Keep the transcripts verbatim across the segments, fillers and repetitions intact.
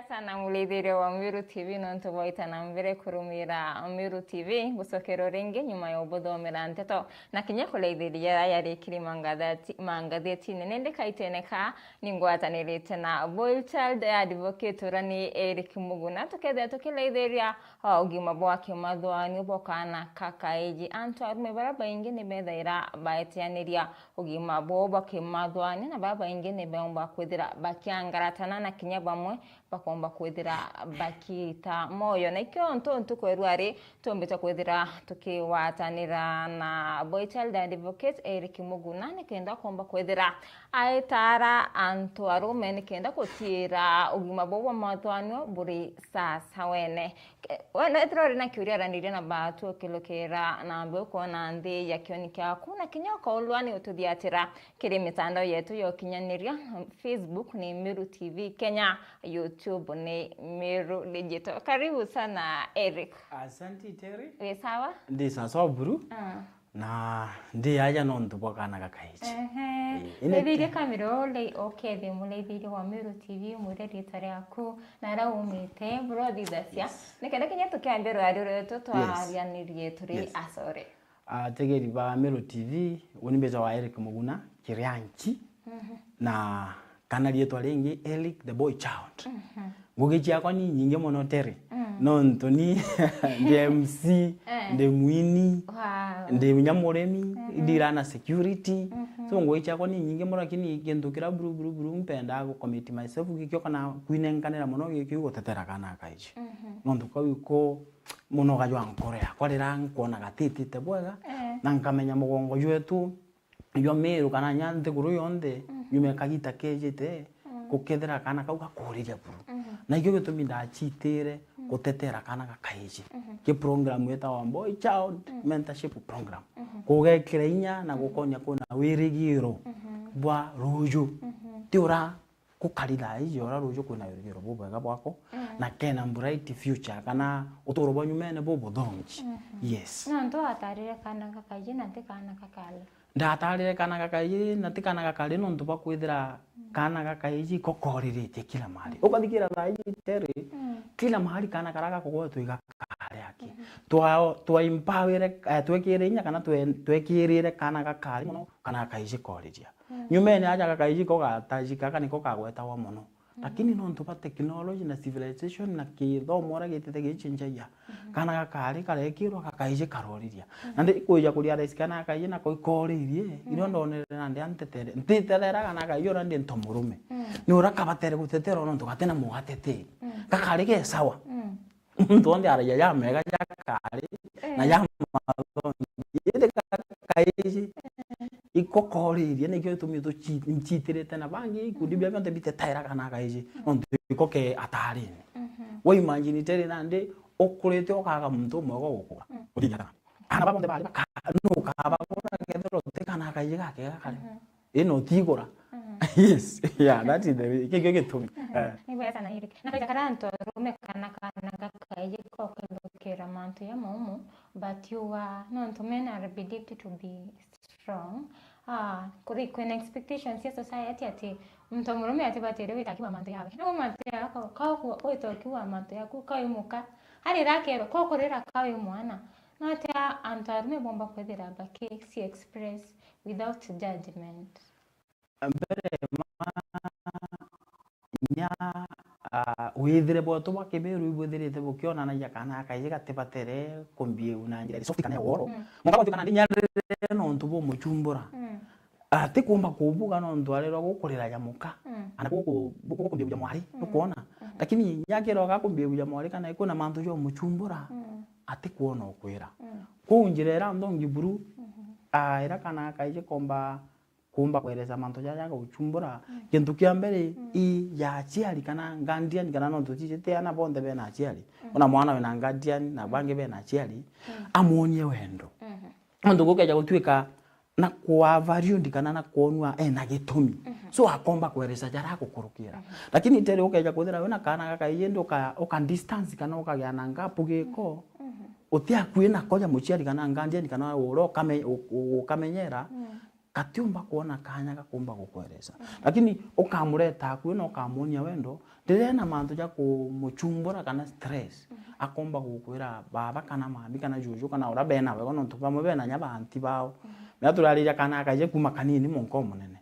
sana muraithiria wa Meru T V nontu bwaita na mbere kurumira Meru T V. Ngucokerwa ringi nyuma ya ubuthomera nteto na kinya kuraithiria yari kiri mangathati-, mangathetine. Nindi kaitene ka ningwatanirite na Boy Child Advocate uria ni Eric Muguna, tukethira tukiraithiria o ugima bwa kimathwanio bwa kaana ka kaiji. Antu arume baria baingi ni bethaira baetianiria ugima bwao bwa kimathwanio, na baria baingi ni beumba kwithira bakiangaratana, na kinya bamwe bakomba kwithira bakiita moyo. Na ikio ntu ntuku ya rua ri, tumbite kwithira tukigwatanira na Boy Child Advocate Eric Muguna, nikenda komba kwithira aitaara antu arume nikenda gutiira ugima bwao bwa mathwanio buri sasawene. Ke-, we no ethira uri na kiuria, araniria na baatu ukilukira namba ukwona nthi ya kioni kiaku, na kinya ukaulwa ni ututhiatira kiri mitandao yetu ya ukinyaniria. Facebook ni Meru T V Kenya, YouTube ni Meru Digital. Karibu sana, Eric. Asante, Terry. Wi sawa? Ndi sawa sawa buru. Ah. Na ndi aja nontu bwa kaana ga kaiji. Ehe. Ii, ine Rithirie te- kamera ule ukethie muraithiria wa Meru T V, mwire riitwa riaku, na aria umite, bro, thithacia. Yes. Nikenda kinya tukiambia rwario rwetu, yes, twarianirie turi, yes, asore. Ategeri ba Meru T V, uni mbitagwa Eric Muguna Kirianchi, mhm, na kana riitwa ringi Eric the Boy Child. Mhm. Ngugi ciakwa ni nyingi mono, Terry. Mm. Nontu ni ndi M C, eh, ndi mwini, wow, ndi munya murimi, mhm, ndira na security. Mhm. So ngugi ciakwa ni nyingi mono, lakini gintu kiria buru, buru, buru mpendaa gu commit myself gikio kana kwinenkanira mono gikio gutetera kaana ka kaiji. Mhm. Nontu kau iko muno gajwa nkoro yakwa riria nkwona gatitite bwega, eh, na nkamenya mugongo jwetu jwa Meru kana nya nthiguru yonthe, mhm, nyuma ya kagita kejite, mhm, gukethira kaana kau gakuuriria buru. Mhm. Na ikio gitumi ndacitire, mhm, gutetera kaana ga kaiji. Mhm. Ki program yetagwa Boy Child, mhm, Mentorship Program. Mhm. Kugekira inya na, mhm, gukonia kwina wirigiro, mhm, bwa ruju. Mhm. Ti ura gukari thaa iji, ura ruju kwina wirigiro bubwega bwako, mm, na kena bright future, kana uturo bwa nyumene bubuthongi. Mhm. Yes. Nontu atarire kaana ga kaiji na ti kaana ga kari. Ndatarire kaana ga kaiji na ti kaana ga kari nontu bwa kwithira, mm, kaana ga kaiji ko koriritie kila mahali. Ukathikira thaa iji, Terry, mm, kila mahali kaana karia gakugwetwa iga kari aki. Mhm. Twa, twa empower, eh, twekire inya kana twe-, twekirire kaana ga kari mono, kana ga kaiji koriria. Mm. Nyumene aja ga kaiji ko gatajika, kana niko kagwetawa mono. Mm. Lakini nontu bwa technology na civilization na kithomo uria gitite gicenjagia, mhm, kana ga kari karekirwa ga kaiji karoriria. Mm. Na ndi kwija kurealize kana ga kaiji nako ikoririe, mm, irio ndonere nandi antetere. Ntiterera kana ga kaiji uria ndi nto murume. Mm. Ni uria kabatere guteterwa nontu gatina mugateteri. Mm. Gakari ge sawa. Mm. Muntu onthe aragia ja mega ja kari, eh, na ja mathongi. Indi ga kaiji, eh, iko koririe, nikio gitumi tuci-, ncitirite na bangi, ikundi, mhm, biria bionthe bitetaira kana kaiji, nontu iko ke atarini. Mhm. We imagine, Terry, nandi ukurite ukaga muntu umwe ugukura. Mm. Uthiria kana. Ana babonthe bari baka-, nukabagura kethirwa uti kana kaiji gakega kari. Mhm. Ino tigura. Mhm. Yes. Yeah, that is the, kikio gitumi. Mhm. Eh. Ni bwega sana, Eric. Na kaija karia antu arume kana kana gakaiji kokethukira mantu ya maumu, but you are, nontu men are believed to be strong. Ah, kuri kwina expectations ya society ati muntu murume atibatire wita akiwa mantu yawe. No mantu yako, ka ku-, wita ukiwa mantu yaku, ka wi muka. Hari rakerwa, ko kurira ka wi mwana. No atia antu arume bomba kwithira baki si express without judgment? Mbere ma nya, ah, withire bwetu bwa Kimiru ibwithirite bukionanagia kana kaiji gatibatere kumbiu na njira iri soft kana ya woro. Mm. Mwanka gwatuika nandi nyarire nontu bumuchumbura. Mm. Ah, tikumba kubuga nontu arirwa gukurira ja muka. Mm. Kana guku-, guku-, gukumbiu ja mwari, mm, nukwona? Mm. Lakini nyakirwa gakumbiu ja mwari kana ikwina mantu ja umuchumbura, mm, atikwona ukwira. Mm. Kwou njira iria nthongi buru, mm-hmm, ah, iria kana kaiji komba kumba kweresa mantu jaja ga uchumbura. Mm. Kintu kia mbere, mm, i ya aciari kana guardian, kana nontu tiji ti ana bonthe bena aciari. Mm. Ona mwana wina guardian na, mm, bangi bena aciari, mm, amwonie wendo. Mm-hmm. Nontu gukeja gutuika na kwa valued kana na kwonua ena gitumi. Mm-hmm. So akomba kweresa jaria agukurukira. Mm-hmm. Lakini Terry ukeja kwithira wina kana gakaiji indi uka, uka distance kana ukagia na gap giko, mm-hmm, uti akui nako ja muciari kana guardian kana uria ukame-, u-, u-, ukamenyera, mm, gatiumba kwona kanya ga kumba gukweresa. Lakini ukamureta akui na ukamwonia wendo, riria ena mantu ja kumuchumbura kana stress, akomba gukwira, baba kana mami kana juju kana uria bena we, nontu bamwe bena nya banti bao. Mea turariria kana akaije kuma kanini mwanka umunene.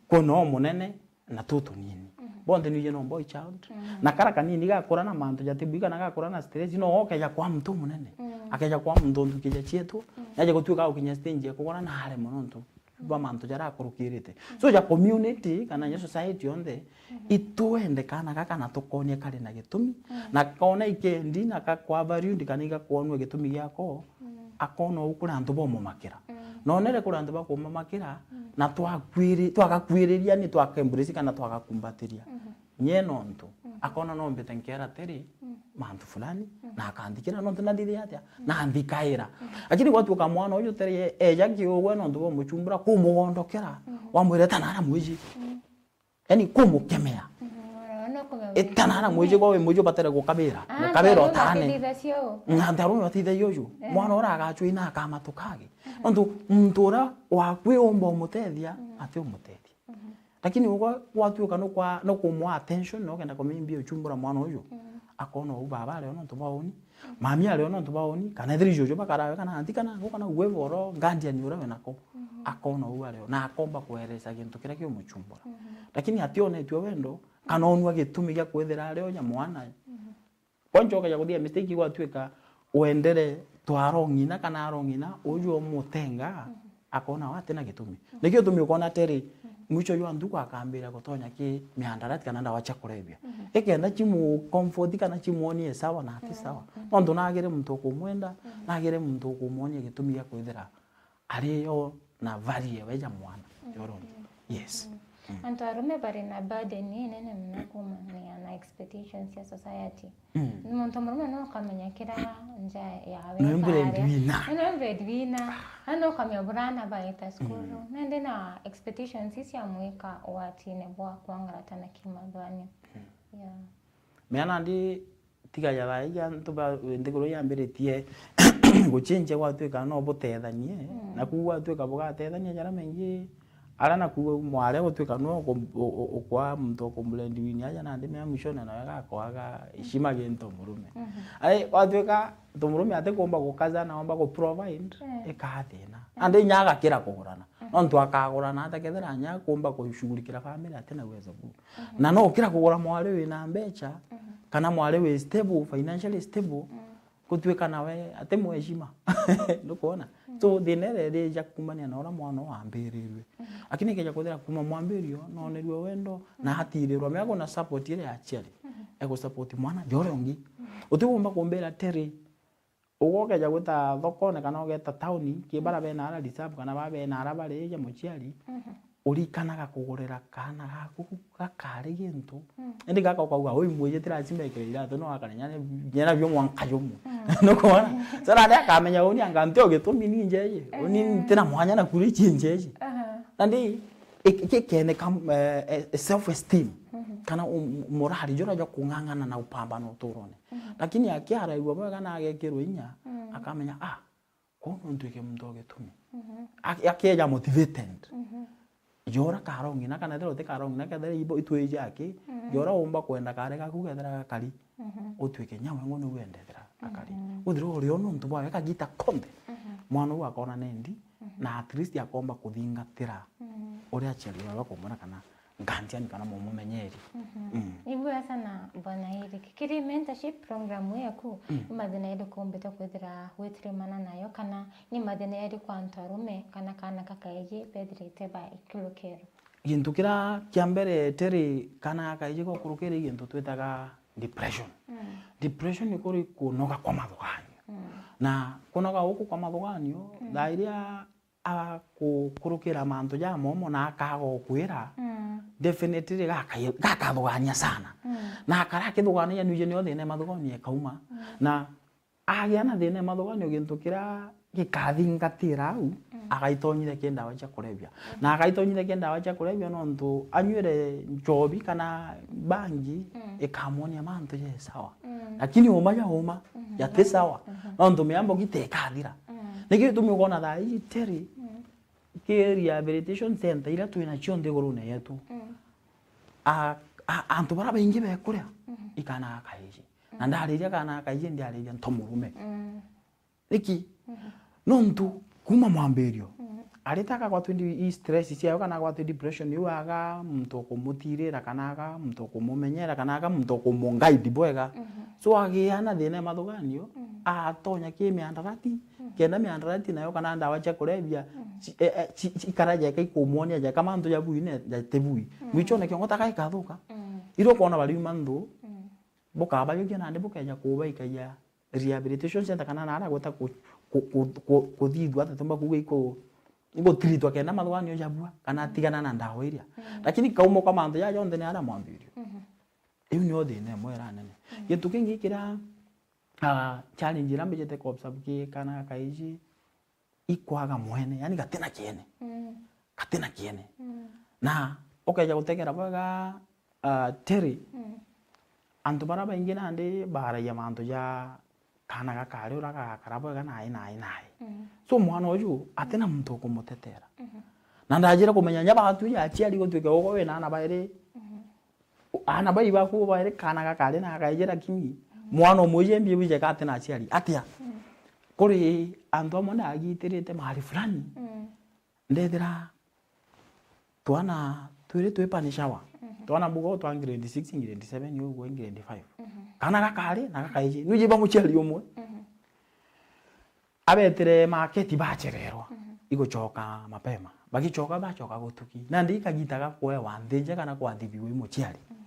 Kwona umunene, na tutunini. Bonthe nwije no boy child. Na kara kanini gakura na mantu jatibui kana gakura na stress, no okeja kwa muntu umunene. Akeja kwa muntu untu kija chietu, naje gutuika gukinya stage ya kugura na aremwe nontu bwa mantu jaria akurukirite. So ja community kana ja society yonthe, itwende kana gaka na tukonie kari na gitumi, na kona ikendi na gakwa valued kana igakwonua gitumi giako, akona uu kuri antu bomumakira. Na onere kuri antu bakumamakira, na twakwiri-, twagakwiriria ni twaka embrace kana twagakumbatiria. Nye nontu, akona no mbite nkera tiri mantu fulani, na akanthikira nontu na ndiri atia, na nthikaira. Lakini gwatuika mwana uju tiri eja kiugwe nontu bomuchumbura, kumugondokera, wamwira, "Eta nara mwiji." Yani kumukemea. Eta nara mwiji, gwa wi mwiji ubatire gukabira. Gukabira utane. Na antu arume batithagia uju. Mwana uria agachwina akamatuka agi. Nontu muntu uria wakwi umba umutethia, ati umutethia. Lakini ugwe gwatuika nukwa-, nukumwa attention, na ukenda kumenya mbi uchumbura mwana uju. Akona uu baba ari o nontu bwa uni. Mami ari o nontu bwa uni, kana ethira ijuju bakarawe, kana anti, kana angu, kana whoever oro, guardian uria we nako, akona uu ari o, na akomba kweresa gintu kiria kiumuchumbura. Lakini ationetue wendo, kana onua gitumi gia kwithira ari o nya mwana. Kwa nchoka ya kuthia mistake igwatuika wendere twaro ng'ina kana aro ng'ina, uju omutenga, akona we atina gitumi. Nikio gitumi ukona atiri, mwicho jwa ntuku akambira gutonya ki miandarati kana ndawa cia kulevya. Ikenda chimu comfort kana chimwonie sawa na ati sawa. Nontu nagire muntu ukumwenda, nagire muntu ukumwonia gitumi gia kwithira ari o na value ewe ja mwana. Joro. Yes. Antu arume bari na burden inene mono kuumania na expectations cia society. Muntu murume no ukamenya kira nja yawe. Noe breadwinner. Noe breadwinner. Na no ukamenya burana baita cukuru. Nandi na expectations ici cia mwika ugwatine bwa kwangarata na kimathwanio. Yeah. Mea nandi tiga ja thaa iji antu ba nthiguru yambiritie guchinchia gwatuika no butethanie, na kuu gwatuika bugatethania jaria maingi, aria naku mwari gutuika nwe uku-, u-, u-, ukwa muntu ukumblendwini aja nandi mea mwishone nawe gakwaga heshima gintu murume. Ai, gwatuika tumurume ati kumba gukaza na omba ku provide, ikathina. Andi inya agakira kugurana. Nontu akagurana ata kethira nya kumba kushughulikira family ati na uwezo buu. Na no ukira kugura mwari wina mbecha, kana mwari wi stable, financially stable, gutuika nawe ati mweshima. Nukwona? So, thina iria irija kumania na uria mwana wambirirwe. Lakini ikeja kwithira kuma mwambirio, nonerwe wendo, na atirirwa. Mea kuna support iria ya aciari. Egu support mwana, ja uria ungi. Utigumba kumbira atiri, ugwe ukeja gwita thokone kana ugeta tauni, ki bara bena ara reserve kana ba bena ara bari ja muciari, urikanaga kugurira kaana gaku gakari gintu. Indi gaka ukauga, "Ui, mwiji ti lazima ekire iratu, no akare nyana, nyana bio mwanka jumwe." Nukwona? So, nandi akamenya, "Uni anga nti o gitumi ni njeje. Uni ntina mwanya na kuri chi njeje." Nandi, i-, i-, ikene kam-, eh, eh, self esteem. Kana um-, morali jura jwa kung'ang'ana na upambana uturone. Lakini akiarairua bwega na agekirwa inya, akamenya, "Ah, kuu no ntuike muntu o gitumi." Ak-, akeja motivated. Jora karong'ina, kana ethira uti karong'ina, kethira ibo itwiji aki, jora umba kwenda kare gaku kethira gakari, utuike nyawe ngo niu wendethira gakari. Uthire urio nontu bwawe kagita konthe. Mwana uu akona nendi, na at least akomba kuthingatira uria aciari bawe bakumwira kana guardian kana mumumenyeri. Ni bwega sana Bwana Eric. Kiri mentorship program yaku, ni mathina iriku umbite kwithira witirimana nayo, kana ni mathina iriku antu arume kana kaana kakaiji bethirite baikirukirwa? Gintu kiria kia mbere tiri kana kaiji gukurukira i gintu twitaga depression. Depression ni kuri kunoga kwa mathuganio. Na kunoga guku kwa mathuganio, thaa iria agukurukira mantu jamomo na akaga ukwira, definitely gaka-, gakathugania sana. Na akara akithugania, nwije nio thina ya mathuganio ikauma. Na agia na thina ya mathuganio, gintu kiria gikathingatira au, agaitonyithia ki ndawa cia kulevya. Na agaitonyithia ki ndawa cia kulevya nontu anywire nchobi kana bangi, ikamwonia mantu je sawa. Lakini uma ja uma, jati sawa. Nontu miambo gite ikathira. Nikio gitumi ukona thaa iji tiri, Ki rehabilitation center iria twina cio nthigurune yetu. Mm. A, a, antu bara baingi bekuria, mm-hmm, i kana ga kaiji. Na ndariria kana ga kaiji, ndiariria ntomurume. Mm. Niki? Mhm. Nontu kuma mwambirio, mhm, arita akagwatwa ni i stress ciayo, kana agwatwa depression, iu aga muntu ukumutirira, kana aga muntu ukumumenyera, kana aga muntu ukumu guide bwega. Mhm. So agia na thina ya mathuganio, mhm, atonya ki miandarati, mhm, kenda miandarati nayo kana ndawa cia kurebia, mhm, ci-, e-, e-, ci-, ci-, ikara jeka ikumwonia jeka mantu ja bui ne ja ti bui. Mhm. Mwichone kiongo taka ikathuka. Mhm. Irio ukona bariuma nthu, mhm, bukabaiukia nandi bukeja kubaikagia rehabilitation center kana naria agweta ku-, ku-, ku-, ku-, kuthithua, ati tumba kuuga iku-, igutiritwa kenda mathuganio jabua, kana atigana na ndawa iria. Mm. Lakini kaumo ka mantu jaja jonthe ni aria mwambirio. Mhm. Iu nio thina imwe iria nene. Mm. Gintu kingi kiria, ah, challenge iria mbijite ku observe ki kana ga kaiji, ikwaga mwene, yani gatina kiene. Mm. Gatina kiene. Mm. Na ukeja gutegera bwega, ah, Terry, mm, antu bara baingi nandi baragia mantu ja kana gakari uria gagakara bwega nai, nai, nai. Mm. So mwana uju atina muntu ukumutetera. Mhm. Na ndajire kumenya nya batu ya aciari gutuike ugo wina ana bairi, mhm, ana bai baku bairi, kana gakari na gakaiji, lakini mwana umwe uje mbi buje kati na aciari. Atia? Mm. Kuri antu amwe ndagitirite mahali fulani. Mm. Ndethira twana twiri twi panishawa. Mhm. Twana bugo twa grade six, grade seven, uguo grade five. Mhm. Kana gakari na gakaiji. Nuje ba muciari umwe. Mhm. Abetire market bachererwa, mhm, igucoka mapema. Bagicoka, bacoka gutuki. Nandi ikagita ga kwewa nthi nje kana kwathibiwa i muciari. Mhm.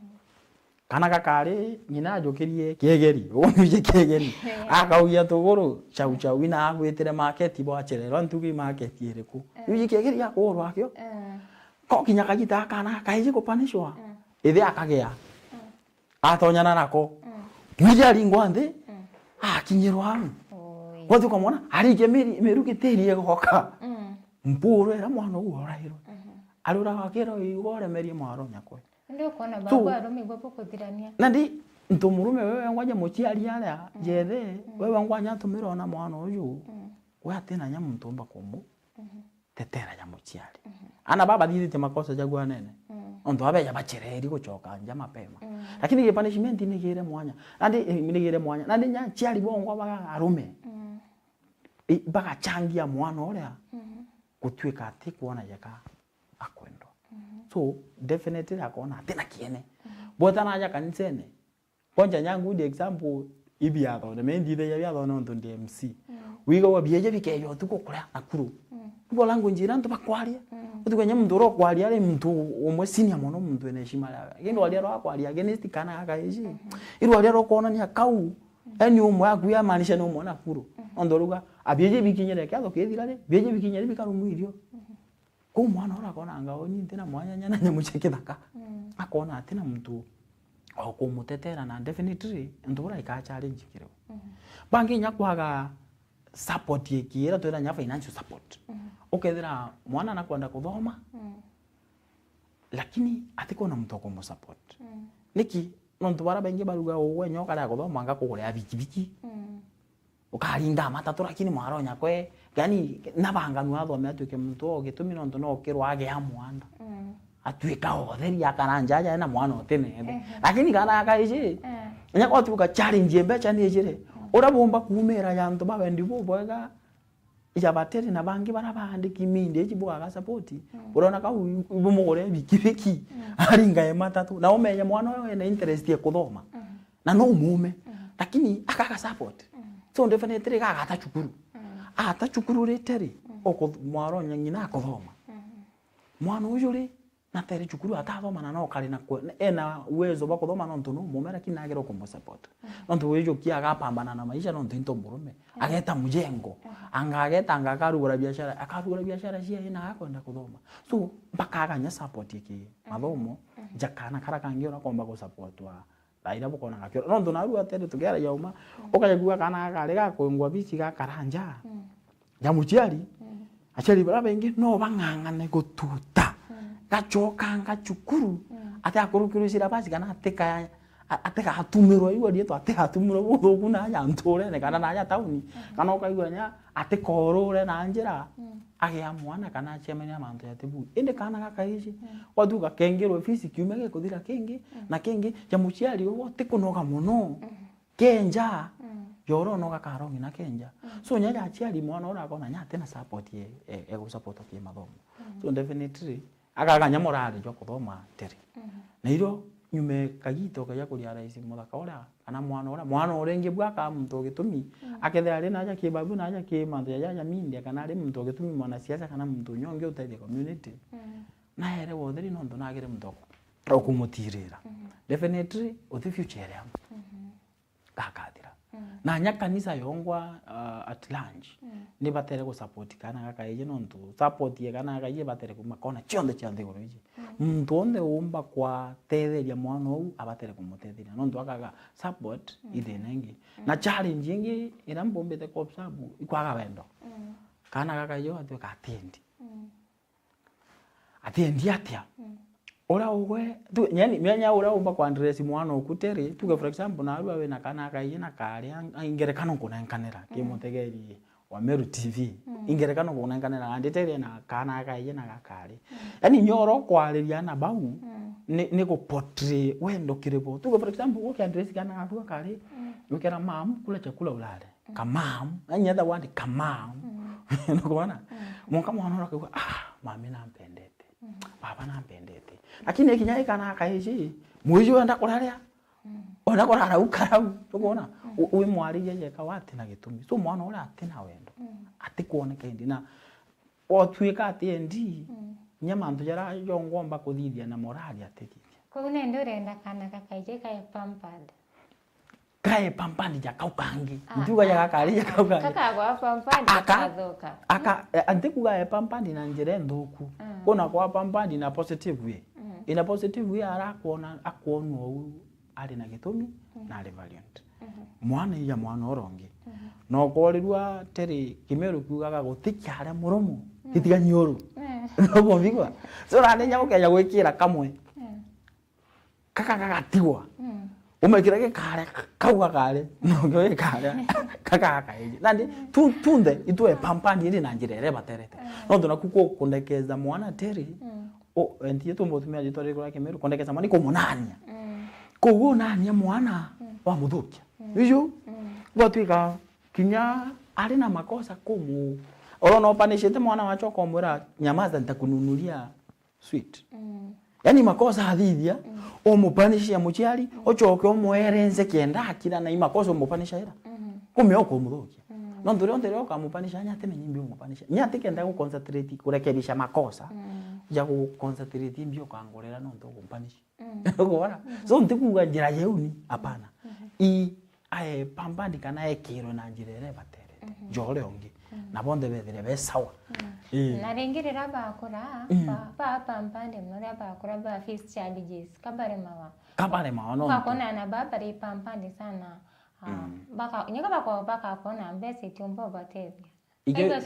Kana gakari, ng'ina ajukirie kiegeri, unyuje kiegeri. He. Akaugia tuguru, chau chau, ina agwitire market bwachererwa, ntugi market iriku? Eh. Unyuje kiegeri akurwa akio? Eh. Ko kinya kagita akana kaiji kupanishwa. Eh. Ithe akagea. Eh. Atonyana nako. Mm. Wiji aringwa nthi, mm, akinyirwa au. Oi. Gwathi ukamwona, arikia miri-, miruki tiri igoka. Mm. Mpuru era mwana uu orairwe. Mhm. Arura akira igo oremerie mwaro nyakwe. Ndio kuona so, babu arumi igwe bukuthirania. Nandi ntu murume wewe ngwanya muciari aria, mm, jethe, mm, wewe ngwanya atumira ona mwana uyu, mm, we atina nya muntu umba kumu. Mhm. Tetera ja muciari. Mhm. Ana baba bathithitie makosa jagu anene. Mm. Ontu abeja bachereri gucoka nja mapema. Mm. Lakini gi punishment nigire mwanya. Nandi, eh, nigire mwanya. Nandi nya aciari bongwa ba arume. Mm. I, bagachangia mwana uria, mhm, gutuika ati kwona jeka akwendwa. Mhm. So, definitely akona atina kiene. Mhm. Bwetana aja kanisene, Kwanja nya good example, ibiathone, me nthithagia biathone nontu ndi M C. Mm. Wigagwa bieja bikeja utuku kuria Nakuru. Mm. Igua language iria antu bakwaria. Mm. Utuku nya muntu uria ukwaria ari muntu umwe senior mono, muntu ena heshima yawe. Lakini rwaria rwa kwaria against kana gaka ici. Mhm. I rwaria rwa kwonania kau, mm, yani umwe aku yamaanisha ni umwe Nakuru. Mhm. Nontu uruga, a bieja bikinyire kiatho kithira ri, bieja bikinyire bikarumwa irio. Mhm. Kwou mwana uria akonanga uni ntina mwanya nyana nyamu cia kithaka. Mm. Akona atina muntu wa kumutetera na definitely untu buria ikaa challenge kiri we. Mm. Bangi inya kwaga support ikiira twira nya financial support. Mm. Ukethira mwana nakwenda kuthoma, mm, lakini atikwona muntu wa kumusupport. Mm. Niki? Nontu bara baingi baruga ugwe nyoka ria kuthoma anga kugurira bikibiki. Mm. Ukaringa matatu lakini mwaronya kwe, yani, nabanganu athome atuike muntu o gitumi nontu no ukirwa agea mwanda. Mm. Atuika o utheri akara nja aja ena mwana utinethe. Ehe. Lakini kana akaiji, eh, nya kwatuika challenge mbecha ni ijire. Mm. Uria bumba kuumira ya antu babendi bubwega, ja bateri na bangi bara baandiki mindi iji bugaga support. Mm. Urona kau ibumugure bikibiki, mm, aringa e matatu. Na umenye mwana uyu ena interest ya kuthoma. Mm. Na no umume. Mm. Lakini akaga support. Mm. So definitely gagata cukuru. Mm. Ata cukuru ri teri, mm, oku-, mwaronya ng'ina akuthoma. Mm. Mwana uyu ri, na teri cukuru atathoma na no kari na kwe-, ena uwezo bwa kuthoma nontu no umume, lakini nagera kumusupport. Mm. Nontu uyu kia agapambana na maisha nontu into murume. Mm. Ageta mujengo. Mm. Anga ageta anga akarugura biashara, akarugura biashara cia ina agakwenda kuthoma. So, mpaka aganya support iki, mm, mathomo, mm, ja kana kara kangi ura komba gusupportwa. Thaa iria bukonaga kiro. Nontu naru atiri tukiaragia uma, mm, ukaigua kana gakari gakwingwa bici gakara nja. Mm. Ja muciari, mm, aciari bara baingi no bang'ang'ane gututa. Mm. Gacokanga cukuru, mm, ati akurukirwe syllabus kana ati ka-, a-, ati gatumirwa, igua rietwa ati gatumirwa buthuku na aja nturene kana na aja tauni. Mm. Kana ukaigua nya ati korure na njira. Mm. agea mwana kana acemania na mantu jatibu. Indi kaana gakaiji, mm, gwatuka kengirwe fees kiumia gikuthira kingi, mm, na kingi, ja muciari uwe utikunoga mono. Mm. Kenja, mm, yoro no gakarongi na kenja. Mm. So, nya ya aciari mwana uria akona nya atina support ye, e, e gu support ki mathomo. Mm. So, definitely, agaga nya morale jwa kuthoma tiri. Mm. Na irio nyume kagita ukaja kuria raisi muthaka uria, kana mwana uria, mwana uria ingi bwa ka muntu ugitumi, mm, akethira ari naja ki babu, naja ki mantu ya, ya, ya media, kana ari muntu ugitumi mwanasiasa, kana muntu unya ungi utethia community. Mm. Naere wotheri nontu nagire muntu uku-, ukumutirira. Mm. Definitely, uti future iria. Mm. Gakathira. Mm. Na nya kanisa yongwa, uh, at large, mm, ni batere gu support kana gakaiji, nontu support ye kana gakaiji batere kuma kona cionthe cia nthiguru iji. Mm. Muntu onthe umba kwatetheria mwana ou abatere kumutetheria, nontu akaga support, mm, ithina ingi. Mm. Na challenge ingi ira mbumbite ku observe, ikwaga wendo. Mm. Kana gakaiji gatwika atiendi. Mm. Atiendi atia? Mm. Uria ugwe, tu, yani, mianya uria umba ku address mwana oku tiri, tuge, for example, narua wina kana akaiji na kari, ang-, ingerekano nkunenkanira, mm, ki mutegeri wa Meru T V, mm, ingerekano nkunenkanira, anditerie na kana akaiji na gakari. Mm. Yani, nyoro kwariria na bau, mm, ni, ni gu portray wendo kiri bo. Tuge, for example, uki address kana gaku gakari, mm, ukera, "Mam, kula chakula ulale." Kamam, yani the word kamam. Mm. Nukuona? Mm. Mwanka mwana uria akauga, "Ah, mami nampendete. Mm. Baba nampendete." Lakini ikinya ikana akaiji, mwiji wenda kuraria. Mm. Ona kurara u karau, nukuona? Mm. U-, wi mwariria jeka wati na gitumi. So mwana uria ati na wendo. Mm. Ati kuoneka indi na otwika ati endi, mm, nya mantu jara jongomba kuthithia na morali atithithia. Kou nende urenda kana gakaiji kae pampered. Kae pampandi ja kau kangi. Ah, ntiuga ja ah, gakari ja ah, kau kangi. Kakagwa pampandi aka, gathuka. Aka, eh, antikuga e pampandi na njira enthuku. Mm. Kuna kwa pampandi na positive way. Mm. In a positive way, ara akwona, akwonwa ou ari na gitumi, mm, na ari valiant. Mhm. Mwana ija mwana uria ungi. Mhm. Na ukorirua tiri Kimeru kiugaga guti kiaria muromo, mm, gitiga nyuru. Mm. Nukumigua? So, nani nya ukeja gwikira kamwe. Mm. Kaka gagatigwa. Mm. Umekira gikare, kau gakare, na ungi gikare, kaka gakaiji. Nandi, mm, tu-, tunthe, itwe pampandi iri na njira iria ibaterete. Mm. Nontu naku ku-, kundekeza mwana tiri, mm, o, enti tumba utumia ritwa riri kuria Kimeru, kundekeza mwana ni kumunania. Mm. Koguo unania mwana, mm, wamuthukia. Mm. Iju, mm, gwatwika kinya ari na makosa kumu-, urona upanishite mwana wacho ukamwira, "Nyamaza, nitakununulia sweet." Mm. Yani makosa athithia, mm, umupanisha muciari, mm, ucoke umwere nze kenda akira na imakosa umupanisha ira. Mm. Kumbe ukumuthukia. Mm. Nontu rio ntirio ukamupanisha, nya atimenye imbi umupanisha. Nya atikenda guconcentrate kurekebisha makosa, mm, ja guconcentrate imbi ukangurira nontu ukumpanisha. Mm. Ukwona? Mhm. So, ntikuuga njira yeuni, hapana. Mhm. I, ae, pampandi kana ekirwe na njira iria ibaterete. Mhm. Ja uria ungi. Mhm. Na bonthe bethire be sawa. Mm. Ii. Na ringi riria bakura, mm, ba, ba pampandi muno riria bakura ba face challenges, kabaremawa. Kabaremawa, no. Bakona na ba bari pampandi sana. Ah, mm, baka, nyaka bako, bakakona mbeca itiumba ubatethia. Ikio,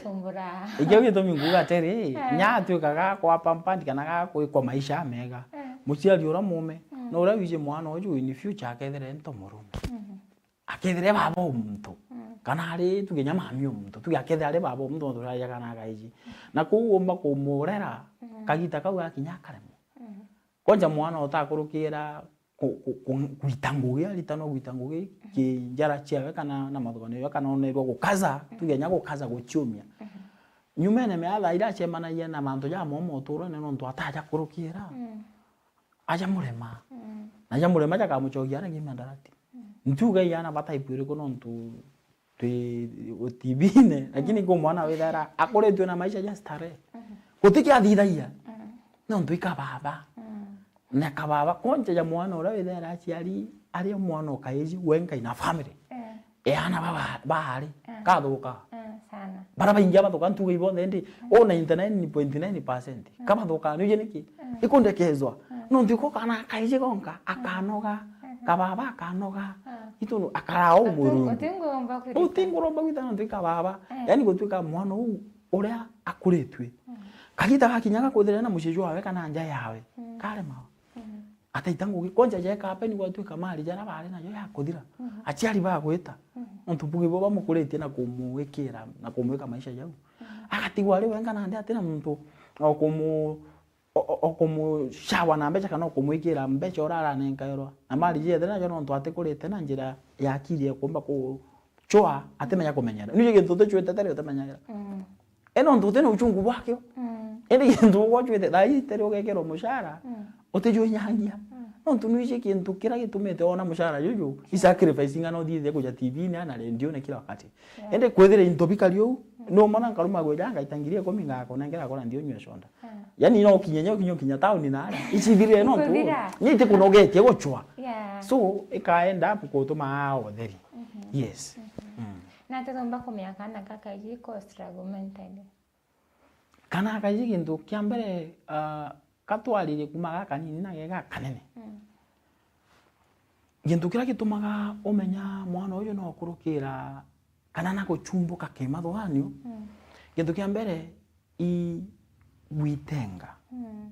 ikio gitumi nguga atiri, eh, nya atwika ga kwa pampandi kana ga kwikwa maisha mega. Eh. Muciari uria mume, mm, na uria wiji mwana uju in future akethire nto murume. Mhm. Akethire baba o muntu. Mm. Kana ari tuge nya mami o muntu. Tuge akethire ari baba o muntu, muntu uraja kana akaiji. Na kuu umba kumurera, mm, kagita kau gakinya akaremwa. Mm. Kwanja mwana utakurukira ku-, ku-, ku-, gwita ngugi, aritanwa gwita ngugi, mhm, ki njara ciawe kana na mathuganio jawe, kana onerwa gukaza, mhm, tuge nya gukaza guciumia. Mhm. Nyumene mea thaa iria acemanagia na mantu jamomo uturone nontu ataja kurukira. Mm. Aja murema. Mm. Na ja murema jakamucokia aria gi miandarati. Mm. Ntiuga iana bata ibu iriku nontu twi T V-ine, lakini, mm, kwi mwana withaira akuritue na maisha ja starehe. Mhm. Guti kiathithagia. Mm. Nontu i kababa. Mm. Na kababa, kwanja ja mwana uria withaira aciari, ari o mwana ukaiji wenka in a family. Eh. Eana baba, baari, eh, kathuka. Eh, sana. Bara baingi abathuka ntuga ibonthe ndi, mm, o ninety nine point nine percent. Mm. Kabathuka, niuje niki? Mm. Ikundekezwa. Mm. Nontu iko kana kaiji gonka, mm, akanoga, mm, kababa akanoga. Mm. Itu akaraa o murungu. Utinguromba kwita. Utinguromba kwita nontu i kababa. Eh. Yani gutuika mwana uu uria akuritue. Mm. Kagita gakinya gakwithirira na mucii jwawe kana nja yawe. Mm. Karemawa. Mm. Ataita ngugi, kwanja jeka apeni gwatuika mali jara bari najo yakuthira. Mhm. Aciari bagwita. Mhm. Nontu bugi bo bamukuritie na kumwikira na kumwika maisha jau. Mhm. Agatigwa ari wenka nandi atina muntu o kumu-, o, o, o kumushawa na mbeca kana o kumwikira mbeca uria aranenkairwa. Na marriage yethira najo nontu atikurite na njira ya akili ya kumba kuchwa, atimenya kumenyera. Niji gintu utichwite tari utimenyagira. Mm. E nontu utina uchungu bwakio. Mm. Indi gintu ugwachwite, thaa ii tari ugekerwa mushara, mm, utijwinyangia. Mm. Nontu nwiji kintu kiria gitumite wona mushara juju, i sacrifice ing'ana uthithie kuja T V-ini na radio-ini kila wakati. Yeah. Indi kwithira into bikari uu, mm, numona nkaruma gwija ngaita ngiri ikumi ngakunengera akora nthi unywe soda. Yeah. Yani no ukinye nyo kinyo kinya town na aria. Icithire no tu. Ikuthira. Ni tikunogetie guchwa. Yeah. So, ika end up gutuma aa utheri. Mhm. Yes. Mhm. Mm. Na tutumba kumenya kana gaka giko struggle mentally. Kana kaiji gintu kia mbere, ah, katwaririe kuma gakanini na gega kanene. Mm. Gintu kiria gitumaga umenya mwana uyu no kurukira kana na guchumbuka kimathuganio, mm, gintu kia mbere i gwitenga. Mm.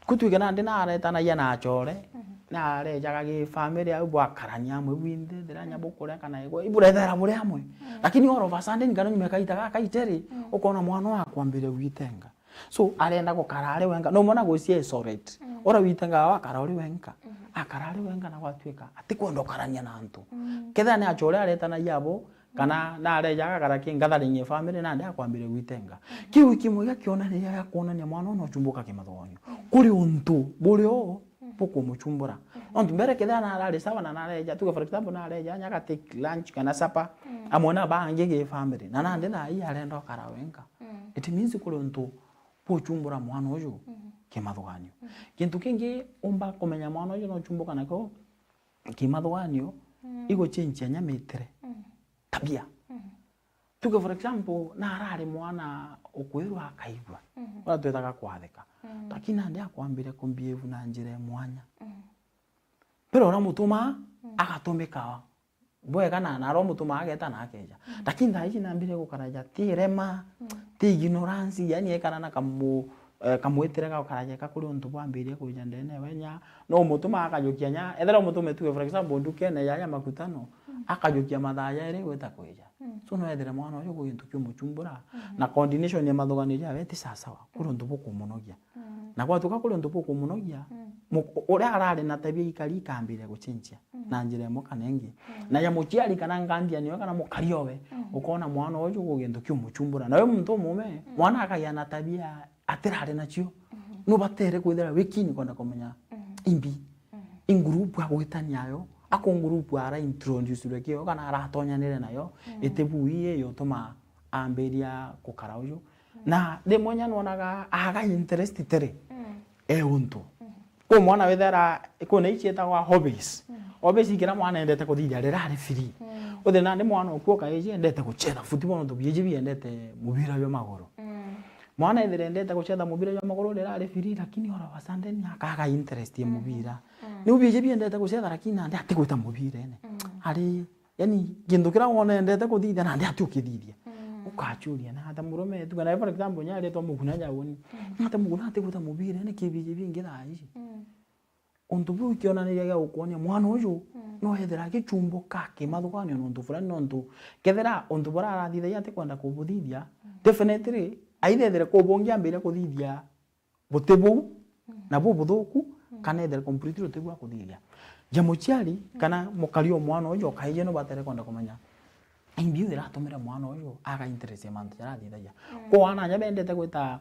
Kutwike nandi naretanagia na achore, mhm, narejaga gi family au bwakarania amwe bwinthe, thira nya, mm, bukuria kana igwe, iburethera buri amwe. Mm. Lakini all of a sudden, kana nyuma kaita gaka iteri, mm, ukona mwana wakwambiria gwitenga. So, arenda gukara ari wenka. No mwana gwicia isolate. Mm. Ura witenga wakara uri wenka. Mhm. Akara ari wenka na gwatwika atikwenda ukarania na antu. Mm. Kethira ni achore aretanagia abo, kana nareja agakara ki gathering ya family, nandi akwambiria gwitenga. Mhm. Kiu kimwe gia kionania gia kuonania mwana uyu nochumbuka kimathuganio. Mhm. Kuri untu buri o, mhm, bukumuchumbura. Mhm. Nontu mbere kethira narari sawa na nareja, tuge for example, nareja nya ga take lunch kana supper, mhm, amwe na bangi gi family, na nandi thaa ii arenda ukara wenka. Mhm. It means kuri untu buchumbura mwana uyu, mhm, kimathuganio. Mhm. Gintu kingi umba kumenya mwana uyu nochumbuka nakio kimathuganio, mm, iguchenjia nya mitire. Mm. Tabia. Mm. Tuge for example, narari mwana ukwirwa akaigua. Mm. Uria twitaga kwathika. Mm. Lakini nandi akwambire kumbehave na njira ya mwanya. Mm. Mbere uria mutumaa, mm, agatumika bwega na, na aria umutumaa ageta na akeja. Mm. Lakini thaa ici nambire gukaraja ti rema, mm, ti ignorance, yani ekara na kamu-, eh, kamwitire gakaraja ka kuri untu bwambirie kwija ndene we nya, no umutuma akajukia nya, ethira umutume tuge for example ndukene ya, ya makutano, mm, akajukia mathaa jairi gwita kwija. Mm. So no ethire mwana ucio kwi gintu kiumuchumbura, mm, na coordination ya mathuganio jawe ti sawasawa, kuri untu bukumunogia. Mm. Na gwatuka kuri untu bukumunogia, mm, mu-, uria arari na tabia ikari ikambiria guchenjia, mm, na njira imwe kana ingi. Mm. Na ya muciari kana ngandia niwe kana mukari owe, mm, ukona mwana uju kwi gintu kiumuchumbura. Na we muntu umume, mm, mwana akagia na tabia atirari nacio. Mm. Nubatere kwithira wikini kwenda kumenya, mm, imbi, mm, i group agwitania ayo, ako group ara introduce rwe kio kana aratonyanire nayo, mm, itibu ii yutuma ambiria gukara uju. Mm. Na rimwe nya nwonaga aga interest tiri, mm, e untu. Mm. Kwi mwana withera, kwina ici cietagwa hobbies. Mm. Hobbies ikira mwana endete kuthithia riria ari free. Mm. Uthi nandi mwana ukuo kaiji endete gucetha football nontu biiji biendete mubira jwa maguru. Mm. Mwana ethira endete gucetha mubira jwa maguru riria ari free, lakini all of a sudden akaga interest ya, mm, mubira. Mm. Niu biiji biendete gucetha lakini nandi atigwita mubirene. Mm. Ari Yani, kintu kiria wona endete kuthithia, nandi ati ukithithia. Mm. Ukachuria, na ata murume tu, kana for example, nya aretwa muguna ja woni. Mm. Ata muguna ati gwita mubira, ni kibiji bingi thaa ici. Mm. Untu buu ikionaniria gia gukwonia mwana uju, mm, no ethira agichumbuka kimathuganio nontu fulani, nontu kethira untu buria arathithagia ati kwenda kubuthithia, mm, definitely, aithethire kuu bungi ambiria kuthithia buti buu, mm, na bubuthuku, mm, kana ethire completely uti bwa kuthithia. Ja muciari, mm, kana mukari o mwana uju, ukaija nubatere kwenda kumenya imbi iu iratumire mwana uju aga interest ya mantu jarathithagia. Mm. Kwa ana nya bendete gwita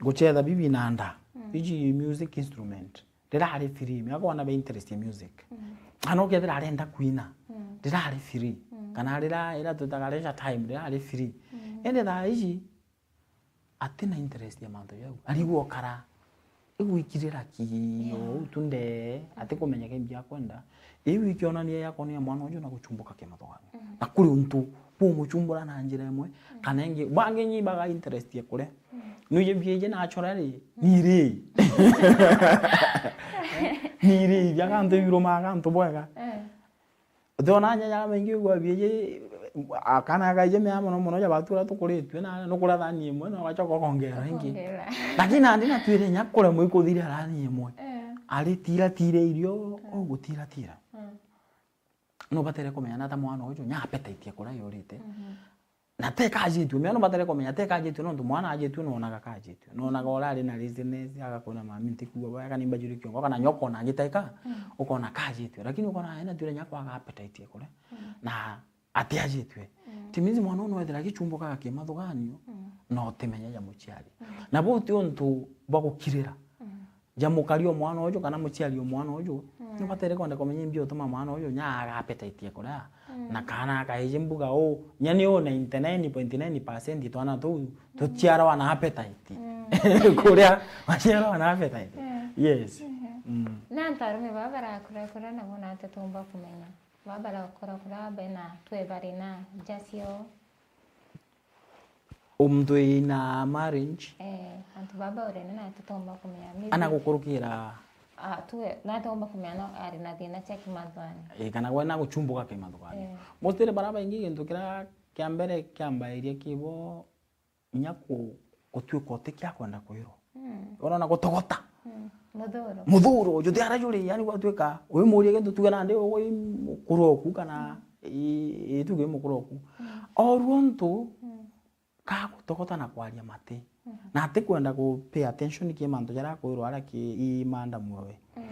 gucetha bibi na nda, mm, iji music instrument, rirari free, miaka wana be interest ya music. Mm. Ana ukethira arenda kwina, mm, rirari free. Mm. Kana rira, ira twitaga leisure time, rirari free. Mm. Indi thaa iji, atina interest ya mantu jau. Arigwa ukara. Igwikirira ki, yeah, ou tu nde, atikumenya kimbi akwenda. Iu ikionania ya kuonia mwana uju na guchumbuka kimathuganio. Mm. Na kuri untu bumuchumbura na njira imwe, mm, kana ingi. Bangi nyi baga interest ya kuria. Mm. Nuije biije na achora ri, mm, ni ri. Ni ri, bia kantu birumaga antu bwega. Eh. Utiona nya, nya maingi ugwa biiji, akana kaije mea mono mono ja batu aria tukuritue na nukuria thani imwe na ugachoka ukongera ingi. Ukongera. Lakini nandi natwire nya kuremwa ikuthiria thani imwe. Eh. Ari tira tira irio, mm, ugutira tira. Mm. Nubatere kumenya na ta mwana uju nya appetite ya kuria yurite. Mhm. Na te kajitue, mea no batare kumenya te kajitue, nontu mwana ajitue noonaga kajitue. Noonaga uria ari na laziness, agakwira, "Mami, ntikua bwega, ni mbajuri kiongo," kana nyoka ona agitaika, ukona kajitue. Lakini ukona ena tuire nya kwaga appetite ya kuria. Na atiajitue. It means mwana uu no ethira agichumbukaga kimathuganio, na utimenya ja muciari. Na buu ti untu bwa gukirira. Ja mukari o mwana uju kana muciari o mwana uju, ni batere kwenda kumenya imbi utuma mwana uju nya aga appetite ya kuria. Na kana akaiji mbuga uu, nya ni uu ninety nine point nine percent twana tuu tuciarwa na appetite. Kuria, baciarwa na appetite. Yes. Mm. Na antu arume baba barakura kura nabo nate tumba kumenya. Baba barakura kura bena twe bari na jasio. Muntu ina marriage. Eh, antu baba urene na tutomba kumenya. Maybe ana gukurukira. Ah, tuwe, na tomba kumenya no ari na thina cia kimathugani. Eh, kana gwe na guchumbuka kimathugani. Eh. Mostly bara baingi gintu kira kia mbere kiambairia kibo inya ku-, gutuika utikia kwenda kwirwo. Mm. Urona gutogota. Mm. Muthuro. Muthuro, juti ara juri, yani gwatuika, wimuria gintu tuge nandi ugwe i mukuru oku kana i, i tuge i mukuru oku. Mm. Oru untu, mm, ka gutogota na kwaria mati. Mhm. Na atikwenda ku pay attention ki mantu jaria akwirwa aria ki i manda mwowe. Mm.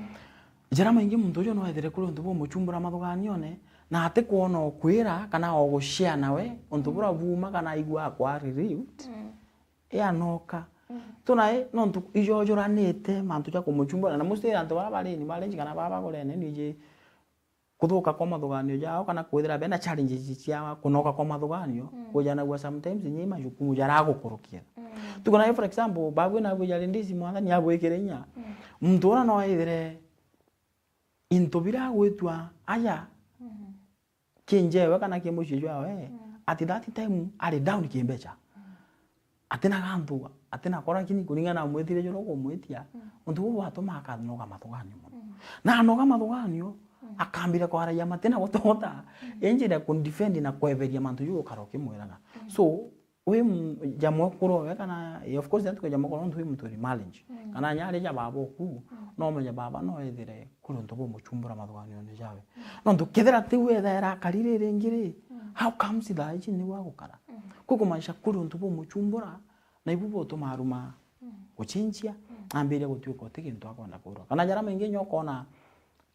Jaria maingi muntu uju no ethire kuri untu bumuchumbura mathuganione, na atikwona o kwira kana o gushare nawe, untu buria buuma kana aigua akwa relieved. Mm. Yanoka. Mm. Tu nae, nontu ijojuranite mantu ja kumuchumbura, na musti antu bara bari ni marriage kana bara bagurene, niji kuthuka kwa mathuganio jao kana kwithira bena challenges cia kunoka kwa mathuganio, mm, kujanagua sometimes ni majukumu jaragukurukia. Mm. Tuko nayo, for example, babu na abu jari ndisi mwathani abwikire inya. Mm. Muntu ura no ethire into biragwitwa aja, mhm, kinjewe kana ki mucii jwawe, mm, at that time ari down kimbeca. Mm. Atina gantu, atina kora kini kuringana na mwitire jura ukumwitia, mm, untu buu bwatuma akanoga mathuganio mono. Mm. Na anoga mathuganio, mm, akambira kwaragia matina gutogota, mm, injira kundefend na kweberia mantu juu ukara ukimwiraga. Mm. So, wi m-, ja mwekuru owe kana, eh, of course, atuke ja mwekuru nontu wi muntu uri marriage. Mm. Kana nyari ja baba oku, mm, no menye baba no ethire kuri untu bumuchumbura mathuganione jawe. Mm. Nontu kethira tiu ethaira akari riringi ri, mm, how comes thaa ici niwe agukara? Mm. Kwi kumaanisha kuri untu bumuchumbura, na ibu butuma aruma, mm, guchinjia, mm, ambiria gutuika uti gintu akwenda kwirwa. Kana jara maingi nya ukona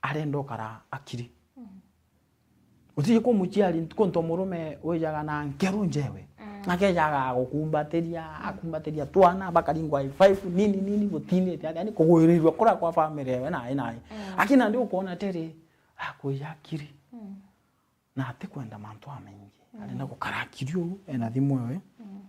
arenda ukara akiri. Mm. Utiji kumuciari ntuku nto murume wijaga na nkeru njewe. Mm. Akejaga gukumbatiria, mm, akumbatiria twana, bakaringwa high five, nini, nini, gutinite atia, yani kugwirirua kura kwa family ewe nae, nae. Mm. Lakini nandi ukona tiri, akwija akiri. Mm. Na atikwenda mantu amaingi. Mm. Arenda gukara akiri uu, ena thimu ewe. Mm.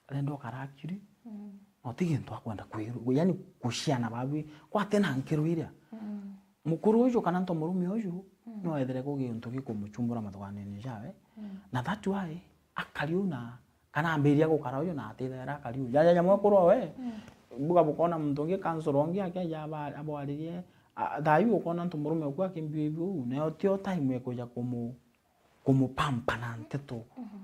Arenda ukara akiri, mm, na uti gintu akwenda kwirwa, yani guciana babwi, kwate na nkeru iria. Mm. Mukuru uju kana nto murume uju, mm, no ethire ku gintu gikumuchumbura mathuganio-ini jawe, mm, na that why akari uu na, kana ambiria gukara uju na atithaira akari uu. Jaja ja mwekuru owe, mm, buga bukona muntu ungi counsellor ungi akeja aba-, abwaririe, a, thayu ukona nto murume oku akimbio ibu, nayo tio time ekuja kumu-, kumupampa na nteto. Mhm.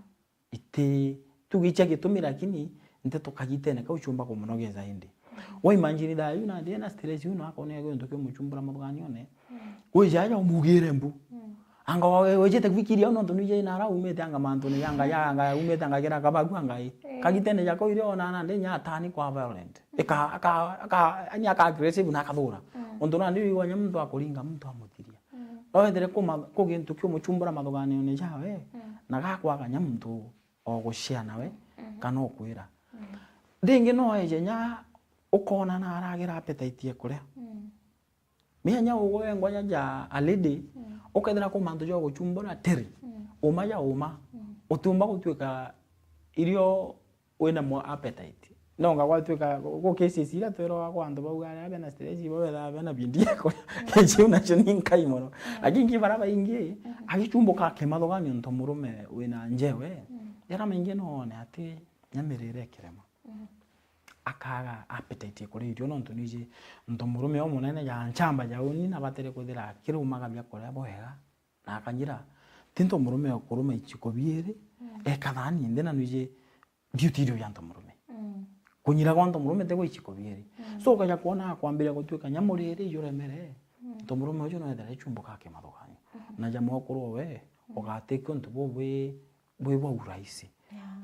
Iti, tugicia gitumi, lakini nteto kagitene kau ciumba kumunogeza indi. Mm. Wa imagine thaa iu nandi ena stress iu, na akona gintu kiumuchumbura mathuganione. Mm. Wija aja umugire mbu. Mm. Anga wa-, wejete kufikiria au nontu nije na ara umite anga mantu ni anga ya anga umite anga kira kabagu anga i. Eh. Kagitene jako irio ona nandi nya atani kwa violent. Mm. Ika, aka, aka, yani aka aggressive na akathura. Mm. Untu nandi wigwa nya muntu akuringa muntu amuthiria. Mm. No wethire ku ma-, ku gintu kiumuchumbura mathuganione jawe, mm, na gakwaga nya muntu o gushare nawe, mm, kana o kwira. Mm. Ringi no eje nya ukona na aragira appetite ya kuria. Mm. Menya nya ugwe wengwa nya ja a lady, mm, ukethira ku mantu ja guchumbura tiri. Mm. Uma ja uma. Mm. Utiumba gutuika irio wina mo appetite. No nga gwatuika gu cases iria twiragwa kwa antu bau aria bena stress, ibo bethaga bena bindi ya kuria. Mm. Kiu nacio ni nkai mono. Mm. Lakini ki bara baingi, mm, agichumbuka akimathuganio nto murume wina njewe, mm, jara maingi no one ati nya mirire ikirema. Mm. Akaga appetite ya kuria irio nontu niji nto murume umunene ja nchamba ja uni na batire kwithira akiruma kabia kuria bwega. Na akanyira, ti nto murume o kuruma ichiko biiri, mm, eka thani indi na nwiji duty irio ja nto murume. Mm. Kunyira gwa nto murume ti gwa ichiko biiri. Mm. So ukaja kwona akwambiria gutuika nyamuriri ijuremere, mm, nto murume uju no ethira ichumbuka akimathuganio. Mm. Na ja mwekuru owe, mm, ugatikio ntu bubwi bwi bwa urahisi.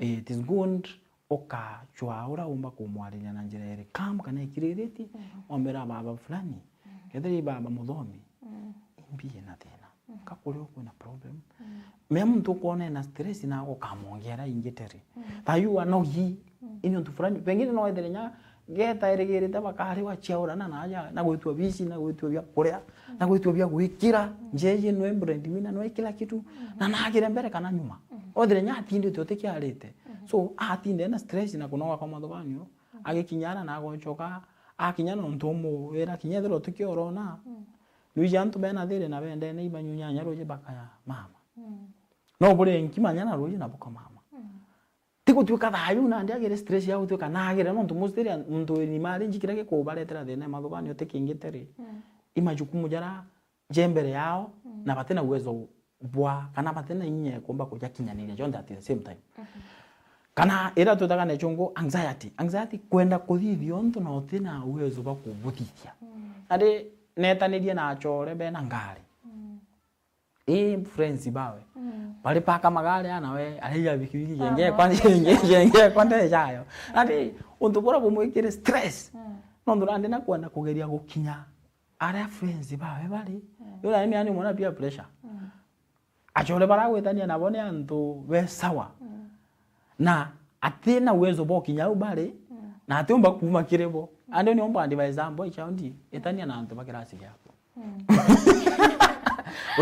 Yeah. It is good ukacwaa uria umba kumwariria na njira iri calm kana ikiriritie, mhm, ombera baba fulani, mhm, kethira i baba muthomi, mm, imbi ina thina. Mm. Ka kuria kwina problem. Mm. Mea muntu ukwona ena stress na ukamwongera ingi teri. Mm. Thayu anogi, mm, ini untu fulani. Pengine no ethire nya geta erigirite bakari waciaurana na aja, na gwitwa bici, na gwitwa bia kuria, mm, na gwitwa bia gwikira. Mm. Njeje nwe breadwinner, nwe kila kitu. Mm. Na nagire mbere kana nyuma. Mm. Othire nya atindite utikiarite. Mm. So, atinde ena stress na kunoga kwa mathuganio, mm, agikinyara na agocoka, akinya nontu umwira kinya ethirwa utikiorona. Mm. Nwiji antu bena thiri na bendene ibanyunyanya ruji bakaya mama. Mm. No buri nkimanya na ruji na buka mama. Mm. Ti gutuika thayu nandi agire stress ya gutuika nagire nontu mostly muntu ni mari njikira gikubaretera thina ya mathuganio ti kingi teri. Mm. I majukumu jara je mbere yao, mm, na batina uwezo bwa, kana batina inya ya kumba kujakinyaniria jonthe at the same time. Mhm. Kana ira twitaga na chungu anxiety. Anxiety kwenda kuthithia untu na utina uwezo bwa kubuthithia. Mm. Ari netanirie na achore bena ngari. Mm. Ii friends bawe. Mm. Bari paka magari ana we, ari ya bikibiki. Ah, jenge kwa, jenge, jenge kwa ndejayo. Ari untu bura bumwikire stress. Mm. Nontu nandi na kwenda kugeria gukinya aria friends bawe bari. Mm. Yura ni ani mwana peer pressure. Mm. Achore baragwitania nabo ni antu be sawa. Mm. Na atina uwezo bwa ukinya au bari, mm, na atiumba kuuma kiri bo. Mm. Andi ni umba advise ambo ichaundi, itania na antu ba kirasi giaku. Mm.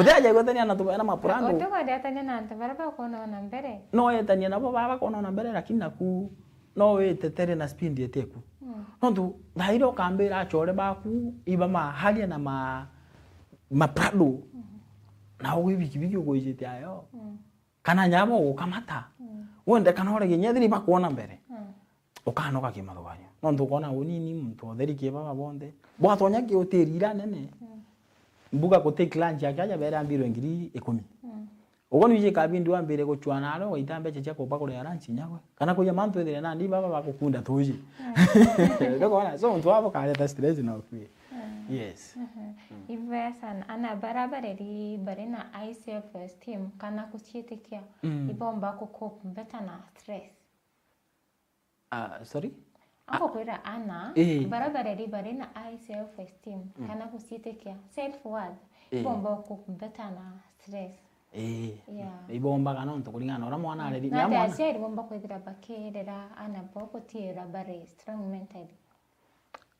Utiaja gwitania na antu bena mapurando. Utikwenda etania na antu baria bakwona ona mbere. No etania nabo baba bakwona ona mbere, lakini naku no witetere na speed iteku. Mm. Nontu thaira ukambira achore baku iba maharia na ma, maprado. Mm. Na ugwi bikibiki ugwijite ayo. Mm. Kana nyabo ugukamata. Mm. Wende kana ore kinya ethiri bakwona mbere. Mm. Ukanoga kimathuganio. Nontu ukwona unini muntu utheri ki baba bonthe. Bwatonya ki utiri ira nene. Mm. Mbuga ku take lunch yake aja bere ambirwe ngiri ikumi. Mm. Ugo nwiji kabindi wambire guchwa naro, ugaita mbecha cia kuba kuria lunch nyagwe. Kana kuja mantu ethire nandi baba bagukunda tuji. Mm. Ndukona? So, muntu wabo kareta stress na ukui. Mm. Yes. Mhm. Mm. Ibe sana, ana bara bareri bari na high self esteem, kana kuciitikia, mm, ibomba ku cope better na stress. Ah, sorry? Angukwira ana, eh, bara bareri bari na high self esteem, mm, kana kuciitikia, self worth, eh, ibomba ku better na stress. Eh, yeah, ibombaga nontu kuringana na uria mwana areri. Na nya ati mwana aciari bomba kwithira bakirera ana bao gutiira bari strong mentally.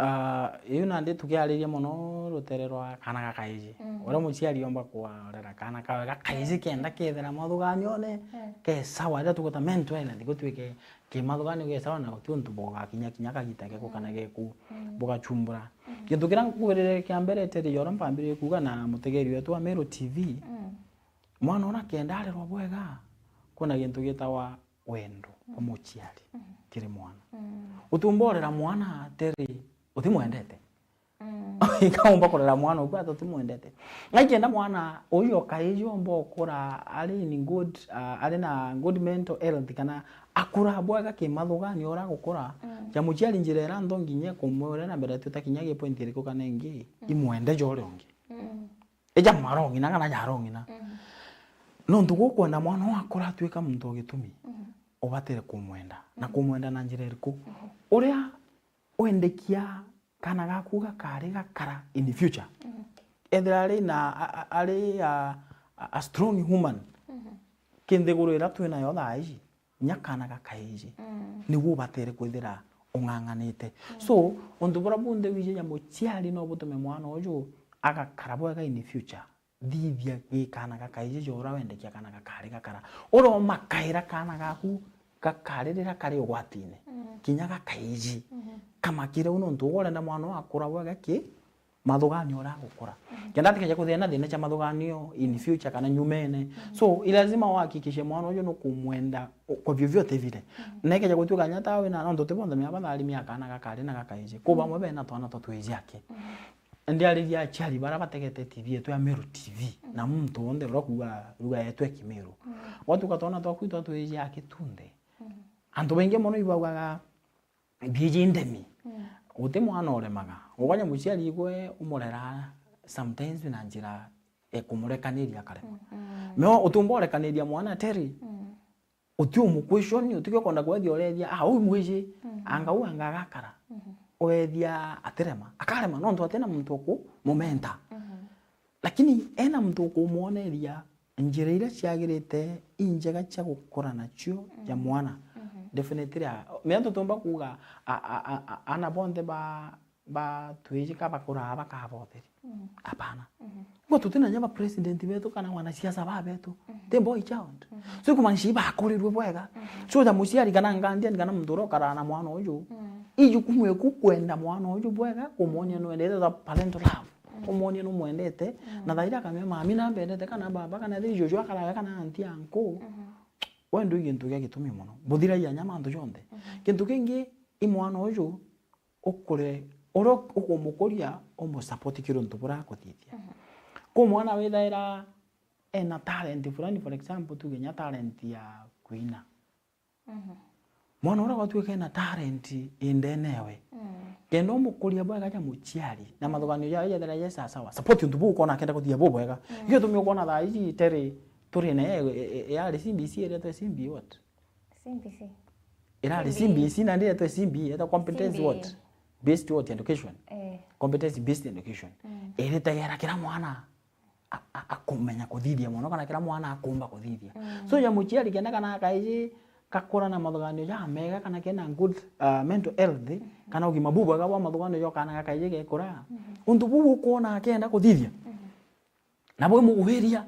Ah, iu nandi tukiariria mono rutere rwa kana gakaiji. Mm. Uria muciari omba kwarera kana kawe gakaiji kenda kethira mathuganione, mm, ke sawa, riria tugwita mental health, gutwike kimathuganio ge sawa na guti untu bugakinya kinya kagita geku, mm, kana geku, mm, bugachumbura. Mm. Gintu kiria nkwirire kia mbere teri jora mpambiririe kuuga na mutegeri wetu wa Meru T V, mm, mwana ona kenda arerwa bwega, kwina gintu gitagwa wendo bwa, mm, muciari, mm, kiri mwana. Mm. Utumborera mwana teri utimwendete. Mm. Ikaumba kurera mwana uku ati utimwendete. Aikenda mwana uyu okaiji omba ukura ari in good, ah, ari na good mental health kana akura bwega kimathuganio uria agukura. Mm. Ja muciari njira iria nthongi inya kumwira na mbere tuta kinya gi point iriku kana ingi, mm, imwende ja uria ungi. Mm. Eja mwarong'ina kana jarong'ina. Mhm. Nontu gukwenda mwana wakura atuika muntu wa gitumi, mhm, ubatire kumwenda. Na, mhm, kumwenda na njira iriku? Mhm. Uria wendekia kana gaku gakari gakara in the future. Mhm. Ethira ari na, a, a, ari a, a, a strong woman. Mhm. Ki nthiguru iria twinayo thaa iji, inya kana gakaiji, mm, niguo ubatere kwithira ung'ang'anite. Mm. So, untu buria bunthe wiji ja muciari no butume mwana uju agakara bwega in the future. Thithia gi kana gakaiji ja uria wendekia kana gakari gakara. Uria umakaira kana gaku gakari riria kari ugwatine, mm, kinya gakaiji, mm-hmm, kamakire u nontu uga urenda mwana uyu akura bwega ki mathuganio uria agukura. Mhm. Kenda atikeje kuthina na thina cia mathuganio in future kana nyumene. Mhm. So, i lazima uhakikishe mwana uyu nukumwenda kwa vyovyote vile. Mhm. Na ikeje gutuika nya ta wina, nontu ti bonthe mea batharimi akana gakari na gakaiji. Kuu, mhm, bamwe bena twana twa twiji aki. Mhm. Ndiariria aciari baria bategete T V yetu ya Meru T V, mhm, na muntu wonthe uria kuuga lugha yetu ya Kimiru. Mhm. Gwatuika twana twaku twa twiji aki tunthe. Mhm. Antu baingi mono ibaugaga biiji ndemi. Mm. Guti mwana uremaga. Ukwanya muciari igwe umurera sometimes na njira ya kumurekaniria akarema. Mm, mm. No utumba urekaniria mwana teri. Mm. Uti umuquestioni, uti kio kwenda kwethia urethia, ah, uu mwiji, anga uu anga agakara. Wethia atirema, akarema, nontu atina muntu ukumumenta. Lakini ena muntu ukumwoneria njira iria ciagirite injega cia gukura nacio ja mwana. Definitely, a, mea tutiumba kuuga, a, a, a, a, ana bonthe ba, ba twiji ka bakuraa bakaba utheri. Hapana. Ngo tutina nya ba president betu kana wanasiasa ba betu. Ti boy child. So kumaanisha ibakurirwe bwega. So ja muciari kana guardian kana muntu uria ukaraa na mwana uju, i jukumu eku kwenda mwana uju bwega, kumwonia nwendete, the parental love. Kumwonia numwendete, na thaira akamea, "Mami nambendete," kana "Baba," kana "Thei juju akaraga," kana "Auntie, uncle." We ndui gintu gia gitumi mono. Buthiragia nya mantu jonthe. Gintu kingi, i mwana uju ukure, uria ukumukuria, umusupport kiri untu buria akuthithia. Kwi mwana withaira ena talent fulani, for example, tuge nya talent ya kuina. Mwana uria gwatuika ena talent indenewe, kenda umukuria bwega ja muciari, na mathuganio jawe jethira je sawasawa, support untu buu ukona akenda kuthithia bubwega. Ikio gitumi ukona thaa iji Terry turi nayo, e, e, e, yari C B C iria twe C B what? C B C. Irari C B C, na ndiretwe C B E, eta competence what? Based what? Education. Eh. Competence based education. Iritegera kira mwana a, a, akumenya kuthithia mono, kana kira mwana akumba kuthithia. So, ya muciari kenda kana kaiji gakura na mathuganio jamega, kana kena good, uh, mental health, kana ugima bubwega bwa mathuganio ja kana gakaiji gekura. Untu buu ukwona akenda kuthithia. Na bwi muguhiria,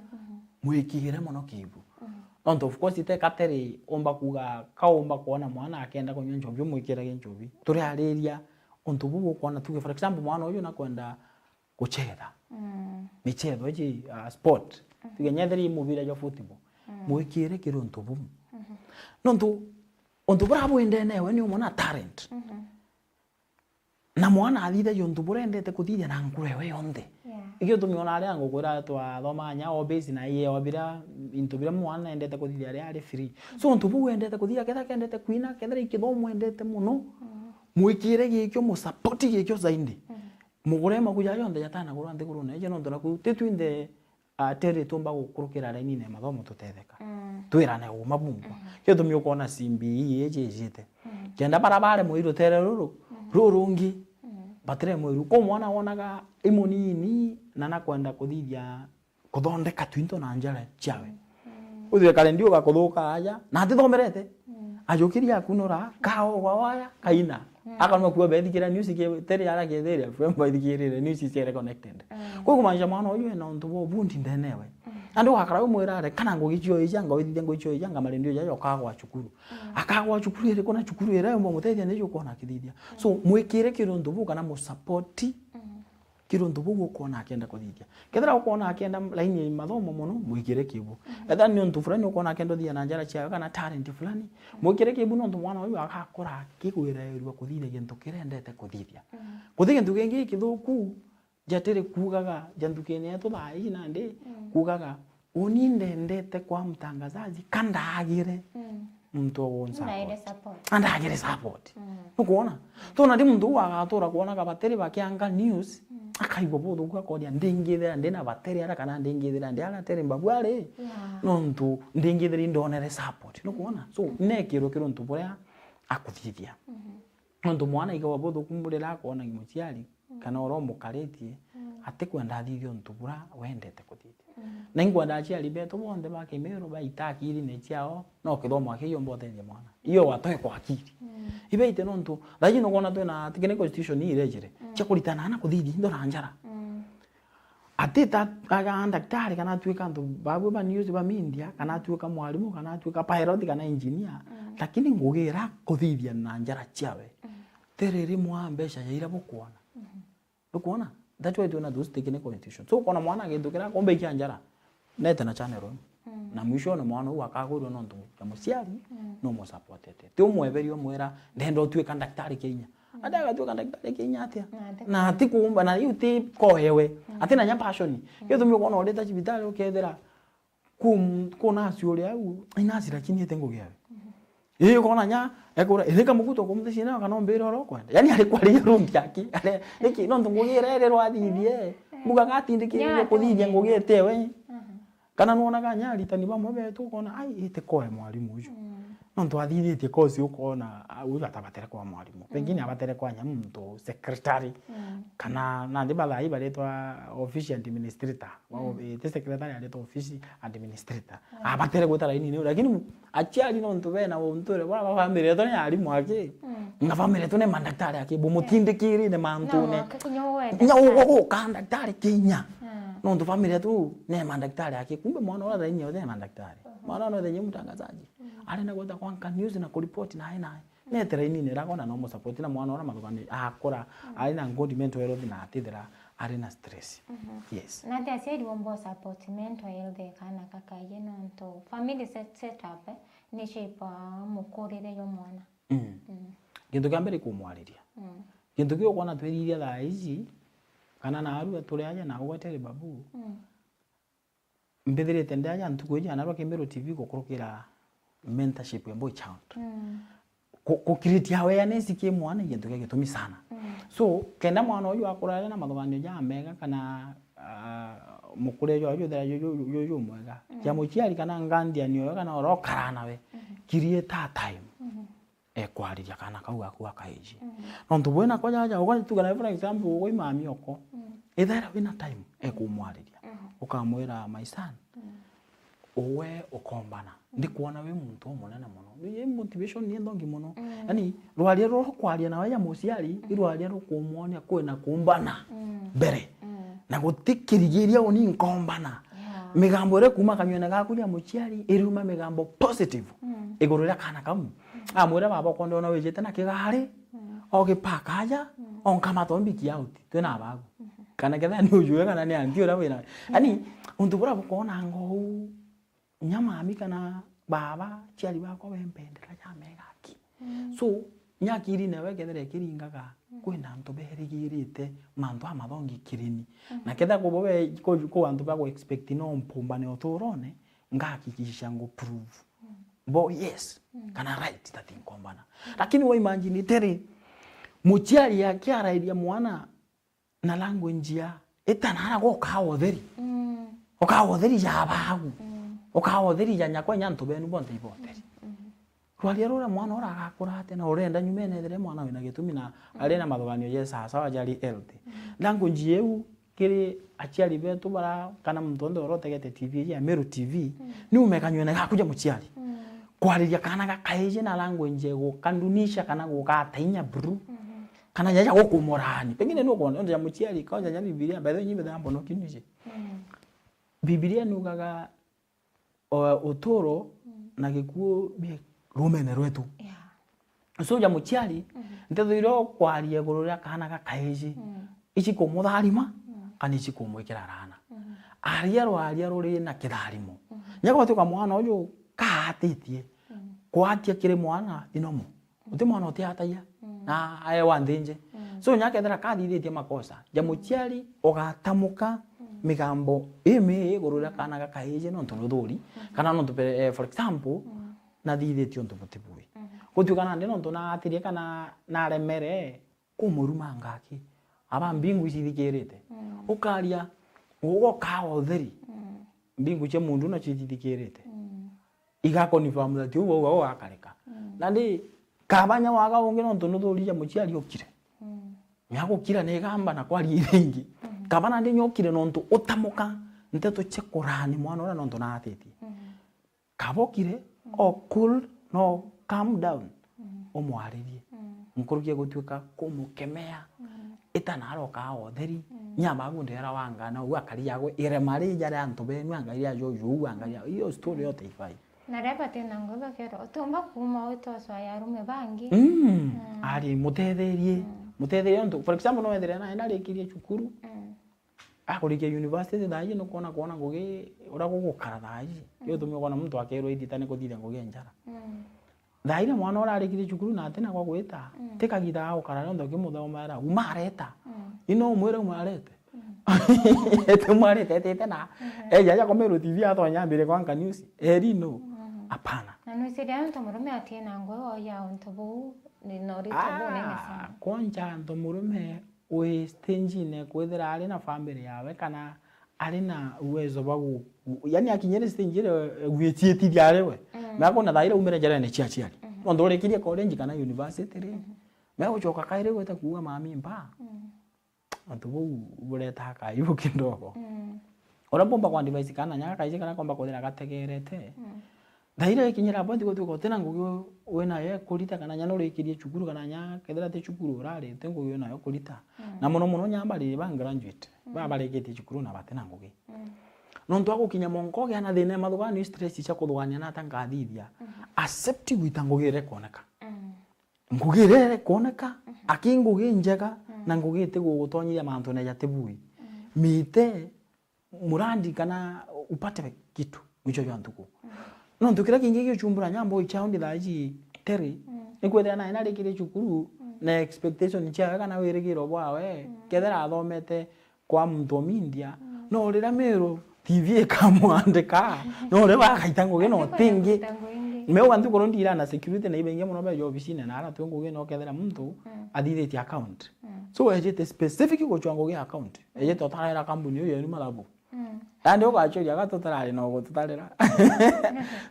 mwikire mono kibu. Nontu of course, ite kateri umba kuuga, kaumba kwona mwana akenda kunywa nchobi, umwikirage nchobi. Turiariria untu buu ukwona, tuge for example, mwana uyu nakwenda guchetha. Michetho iji, ah, sport. Tuge nyethira i mubira jwa football. Mwikire kiri untu buu. Nontu untu buria bwindenewe ni umwe na talent. Na mwana athithagia untu buria endete kuthithia na ngoro ewe yonthe. Yeah. Ikio gitumi ona aria ngukwira twathomaga nya hobbies na ii o biria, into biria mwana endete kuthithia aria ari free. So untu buu endete kuthithia, kethira kendete kwina, kethira i kithomo endete mono, mwikire gikio, musupport gikio zaidi. Mugure makuja jonthe jatanagurwa nthigurune iji, nontu naku ti twinthe ah, teri tumba gukurukira rainine ya mathomo tutetheka. Twirane uma bungwa. Kio gitumi ukwona C B E iji ijite. Kenda bara baremwe i rutere ruru, rurungi, batiremwe iru. Kwi mwana wonaga i munini na nakwenda kuthithia kuthondeka twinto na njara ciawe. Uthire kare ndiuga kuthuka aja, na atithomerete. Ajukiria akunura, kaogwa waya, kaina. Akanwa kuo bethikira news ke, teri ara kethiria, fwe mbaithikirire, news is connected. Kwa kumaanisha mwana uyu ena untu bwa ubundi ndenewe. Na ndugakara umwira are, kana ngugi cio ija, ngawithithia ngugi cio ija, ngamarendio jaja ukagwa cukuru. Akagwa cukuru iriku na cukuru iria umba mutethia niyo ukwona akithithia. So, mwikire kiri untu buu kana musupport kiri untu buu ukwona akenda kuthithia. Kethira ukwona akenda laini ya mathomo mono, mwikire kibu. Ethira ni untu fulani ukwona akenda uthithia na njara ciawe kana talent fulani, mwikire kibu, nontu mwana uyu agakura akigwirairua kuthithia gintu kiria endete kuthithia. Guti gintu kingi gikithuku jatiri kuugaga, ja nthukine yetu thaa iji nandi, kuugaga, uni ndendete kwa mtangazaji, ka ndaagire muntu o wonsa. Ndaire support. Andagire support. Nukwona? Tona ndi muntu uu agatura kwonaga bateri bakianga news, akaigua buthuku, akoria, ndingithira ndina bateri ara, kana ndingithira ndi ara teri mbabu ari, nontu ndingithira indonere support. Nukwona? So, nekirwe kiri untu buria akuthithia. Nontu mwana aigawa buthuku mburira akonagia muciari, kana uria umukaritie, atikwenda athithia untu buria wendete kuthithia. Na inkwenda aciari betu bonthe ba Kimiru baita akirine ciao, no kithomo aki iyo mboteethia mwana. Iyo watoe kwa akiri. Ibaite nontu, thaiji nukwona twina, tikene constitution ii irejire, cia kuritana ana kuthithia into na njara. Ati ta, aga ndaktari, kana atuika antu babwe ba news ba media, kana atuika mwarimu, kana atuika pilot, kana engineer, lakini ngugi ira kuthithia na njara ciawe, tiriri mwa mbeca ya ira bukwona. Nukwona? That's why twina those tikene constitution. So, ukwona mwana gintu kira kumbe ikia njara, nete na channel imwe. Na mwisho ni mwana uu akagurwa nontu ya muciari, no musupportete. Ti umweberia umwira, ndenda utuika ndaktari Kenya. Ati agatuika ndaktari Kenya atia? Na ati kuumba, na iu ti koewe. Ati na nya passion. Kio gitumi ukwona urita cibitari ukethira ku, ku nasi uria au, i nasi lakini ete ngugi yawe. Ii, ukona nya, ekura, ithika mukuto kumthi cina kana umbire uria ukwenda. Yaani ari kwaria rungi aki, ari, niki, nontu ngugi iria iri rwathithie, muga gatindikirire kuthithia ngugi ete we. Kana nwonaga nya aritani bamwe betu, ukona, ai, ite koe mwarimu uju. Nontu athithitie course ukoona, ah, uyu atabatere kwa mwarimu. Pengine abatere kwa nya muntu secretary. Mm. Kana nandi bathaai baretwa office administrator. Wa, mm, eh, ti secretary, aretwa office administrator. Mm. Abatere gwita rainine iu. Lakini mu-, aciari nontu bena untu uria, bwa family yetu ni arimu aki. Mm. Na family yetu ni mandaktari aki. Bumutindikirire mantune. No, ke kinya uwe nya daktari. Uwe uka daktari kinya. Mm. Nontu family yetu ni mandaktari aki. Kumbe mwana uria thaini yothe ni mandaktari. Mhm. Mwana uria thaini mutangazaji. Mm. Arenda gwita kwa Nka News na kuripoti nae nae. Mm. Nete rainine iria akona no musupport na mwana uria mathugani akura, mm, ari na good mental health na atithira ari na stress. Mhm. Yes. Na ati aciari bomba support mental health ya kana kakaye nontu family set, set up, eh, ni shape, ah, mukurire yo mwana. Mm. Mm. Gintu kia mbere kumwariria. Mm. Gintu kiu ukwona twiriria thaa ici, kana naarua turi aja na ugwetere babu. Mm. Mbithirite ndi aja ntuku iji, anarua Kimiru T V gukurukira mentorship ya boy child. Mm. Ku, ku create awareness ki mwana i gintu gia gitumi sana. Mm. So, kenda mwana uyu akura ari na mathuganio jamega kana, ah, mukure jwa juthira ju, ju, ju, ju mwega. Mm. Kia muciari kana guardian uyo kana uria ukara nawe, mm, create a time. Mm. Ekwariria kana kau gaku gakaiji. Mm. Nontu bwina ko jaja, ugani tuga na for example, ugwi mami oko. Mm. Ithaira wina time, ekumwariria. Mm. Ukamwira, "My son, mm, uwe ukombana. Mm. Ndikwona wi muntu umunene muno." Ni motivation ni nthongi muno. Mm. Yani, rwaria ruru kwaria nawe ja muciari, mm, i rwaria rukumwonia kwina kumbana, mm, mbere. Mm. Na guti kirigiria uni nkombana. Yeah. Migambo iria kuma kanywene gaku ja muciari, iriuma migambo positive, mm, iguru ria kana kau. Amwira, "Baba, ukonde ona wijite na kigari, mm, o gipaka aja, mm, o nkamata o mbiki out, twina abagu." Mhm. Kana ketha ni ujue kana ni anti uria wina. Yani, mm, untu buria bukonanga uu, nya mami kana baba, aciari bakwa bempendera jamega aki. Mm. So, nya akirine we kethira ikiringaga, mm, kwina antu berigirite mantu amathongi kirini. Mm. Na ketha kubo be, ku, ku antu bagu expect no mpumbane uturone, ngahakikisha ngu prove. Mm. Bo, yes, mm, kana right that nkombana. Mm. Lakini wa imagine tiri, muciari akiarairia mwana na language ya itanara go ukaa utheri. Mm. Ukaa utheri ja abagu. Mm. Ukaa utheri ja nyakwa nya antu benu bonthe ibotheri. Mm, mm. Rwaria ruria mwana uria agakura atia na urenda nyumene ethire mwana wina gitumi na, mm, ari na mathuganio ja sawa sawa jari healthy. Mm. Language iu kiri aciari betu bara, kana muntu onthe uria utegete T V ya Meru T V, mm, ni umekanywe na gaku ja muciari. Mm. Kwariria kana gakaiji na language gukadunisha kana gugatainya buru. Mhm. Kana jaja gukumurani. Pengine ni ukwona, ontu ja muciari, kauja ja Bibilia, by the way, nyi betha mbono kiu nije. Mm. Bibilia niugaga, o, uturo, mm, na gikuu bi rumene rwetu. Yeah. So ja muciari, mhm, nteto iria ukwaria iguru ria kana gakaiji, mm, ici kumutharima, mm, kana ici kumwikira laana. Mm. Aria rwaria ruri na kitharimo. Mm. Nya gwatuika mwana uju kaatitie, mm, kwatia kiri mwana ni normal. Guti mwana utiatagia, mm, na aewa nthi nje. Mm. So, nya kethira kathithitie makosa, ja muciari ugatamuka, mm, migambo imii iguru ria kana gakaiji nontu nuthuri, mm, kana nontu pe-, eh, for example, mm, nathithitie untu buti bui. Mm. Gutuika nandi nontu naatirie kana naremere, kumurumanga aki. Aba mbingu icithikirite. Mm. Ukaria, ugokaa utheri. Mm. Mbingu cia mundu nacio icithikirite. Mm. Iga confirm that uu uu ugakarika. Mm. Nandi, kaba nya waga ungi nontu nuthuri ja muciari ukire. Mm. Nya gukira ni igamba na kwaria iringi. Mm. Kaba nandi nya ukire nontu utamuka nteto cia kuraani mwana uria nontu naatitie. Mm. Kaba ukire, mm, o cool, no calm down. Mm. Umwaririe. Mm. Nkuruki ya gutuika kumukemea. Mm. Itana arokaa utheri. Mm. Nya babu ndera wangana, uu akari yagwe, irema ri jari antu benu, angaria jojo, uu angaria, iyo story yote ifai. Na riria batina ngugi bakera, utumba kuuma witwa cwaya arume bangi. Mm. Mm. Ari, mutetherie. Mm. Mutetherie untu, for example, no wethire na, na arikirie cukuru. Mm. Akurikia university thaa iji nukwona kwona ngugi uria gugukara thaa iji. Mm. Iyo itumi ukwona muntu akerwa ithita ni kuthithia ngugi ya njara. Mm. Thaa iria mwana uria arikire cukuru na atina gwa gwita, mm, ti kagita ga gukara rionthe ukimuthomaira, uma areta. Mm. Ino umwire uma arete. Mm. Ete uma arete, etete na, mhm, eja aja komerwe T V atonya ambire kwa Nka News. Eri no. Mm. Hapana. Na nwiciria antu murume atina ngugi ya untu buu, ni norite bunene sana. Ah, kwanja antu murume wi stage-ine kwithira ari na family yawe kana ari na uwezo bwa gu-, gu-, yani akinyire stage iria egwiciitithia ari we. Mm. Mea kwona thaa iria aumire njerene cia aciari. Mhm. Nontu urikirie college kana university ri, mhm, mea gucoka kairi gwita kuuga mami mpa. Mm. Antu bau bureta kaibu kidogo. Mm. Uria mbumba kwa advice kana nya kaiji kana komba kuthira gategerete. Mm. Thaira ikinyira point gutwika utina ngugi u-, winayo kurita kana nya nurikirie cukuru kana nya kethira ti cukuru urari, ti ngugi winayo kurita. Mm. Na muno muno nya bari ba graduate, mm, ba barikitie cukuru na batina ngugi. Mm. Nontu agukinya monko gia na thina mathuga ni stress cia kuthugania na ata ngathithia. Mm. Accept gwita ngugi iria ikwoneka. Mm. Ngugi iria ikwoneka, mhm, aki ngugi njega, mhm, na ngugi itigugutonyeria mantune jatibui. Mhm. Mite murandi kana upate kitu mwicho jwa ntuku. Mhm. Nontu kiria kingi giuchumbura nyambo ichaundi thaa iji Terry, mhm, ni kwithira nae narikirie cukuru, mhm, na expectation ciawe kana wirigiro bwawe, mhm, kethira athomete kwa muntu o media, mm, no riria Meru T V ikamwandika, no riria bagaita ngugi no tingi. Meuga nthukuru ndira na security na ibaingi muno beja obisine na ara tu ngugi no kethira muntu, mm, athithitie account. Mm. So, ejete specific guchwa ngugi account. Ejete utarera kambuni iyo yenu mathabu. Mm. Andi ugachoria gatutarari no gututarira.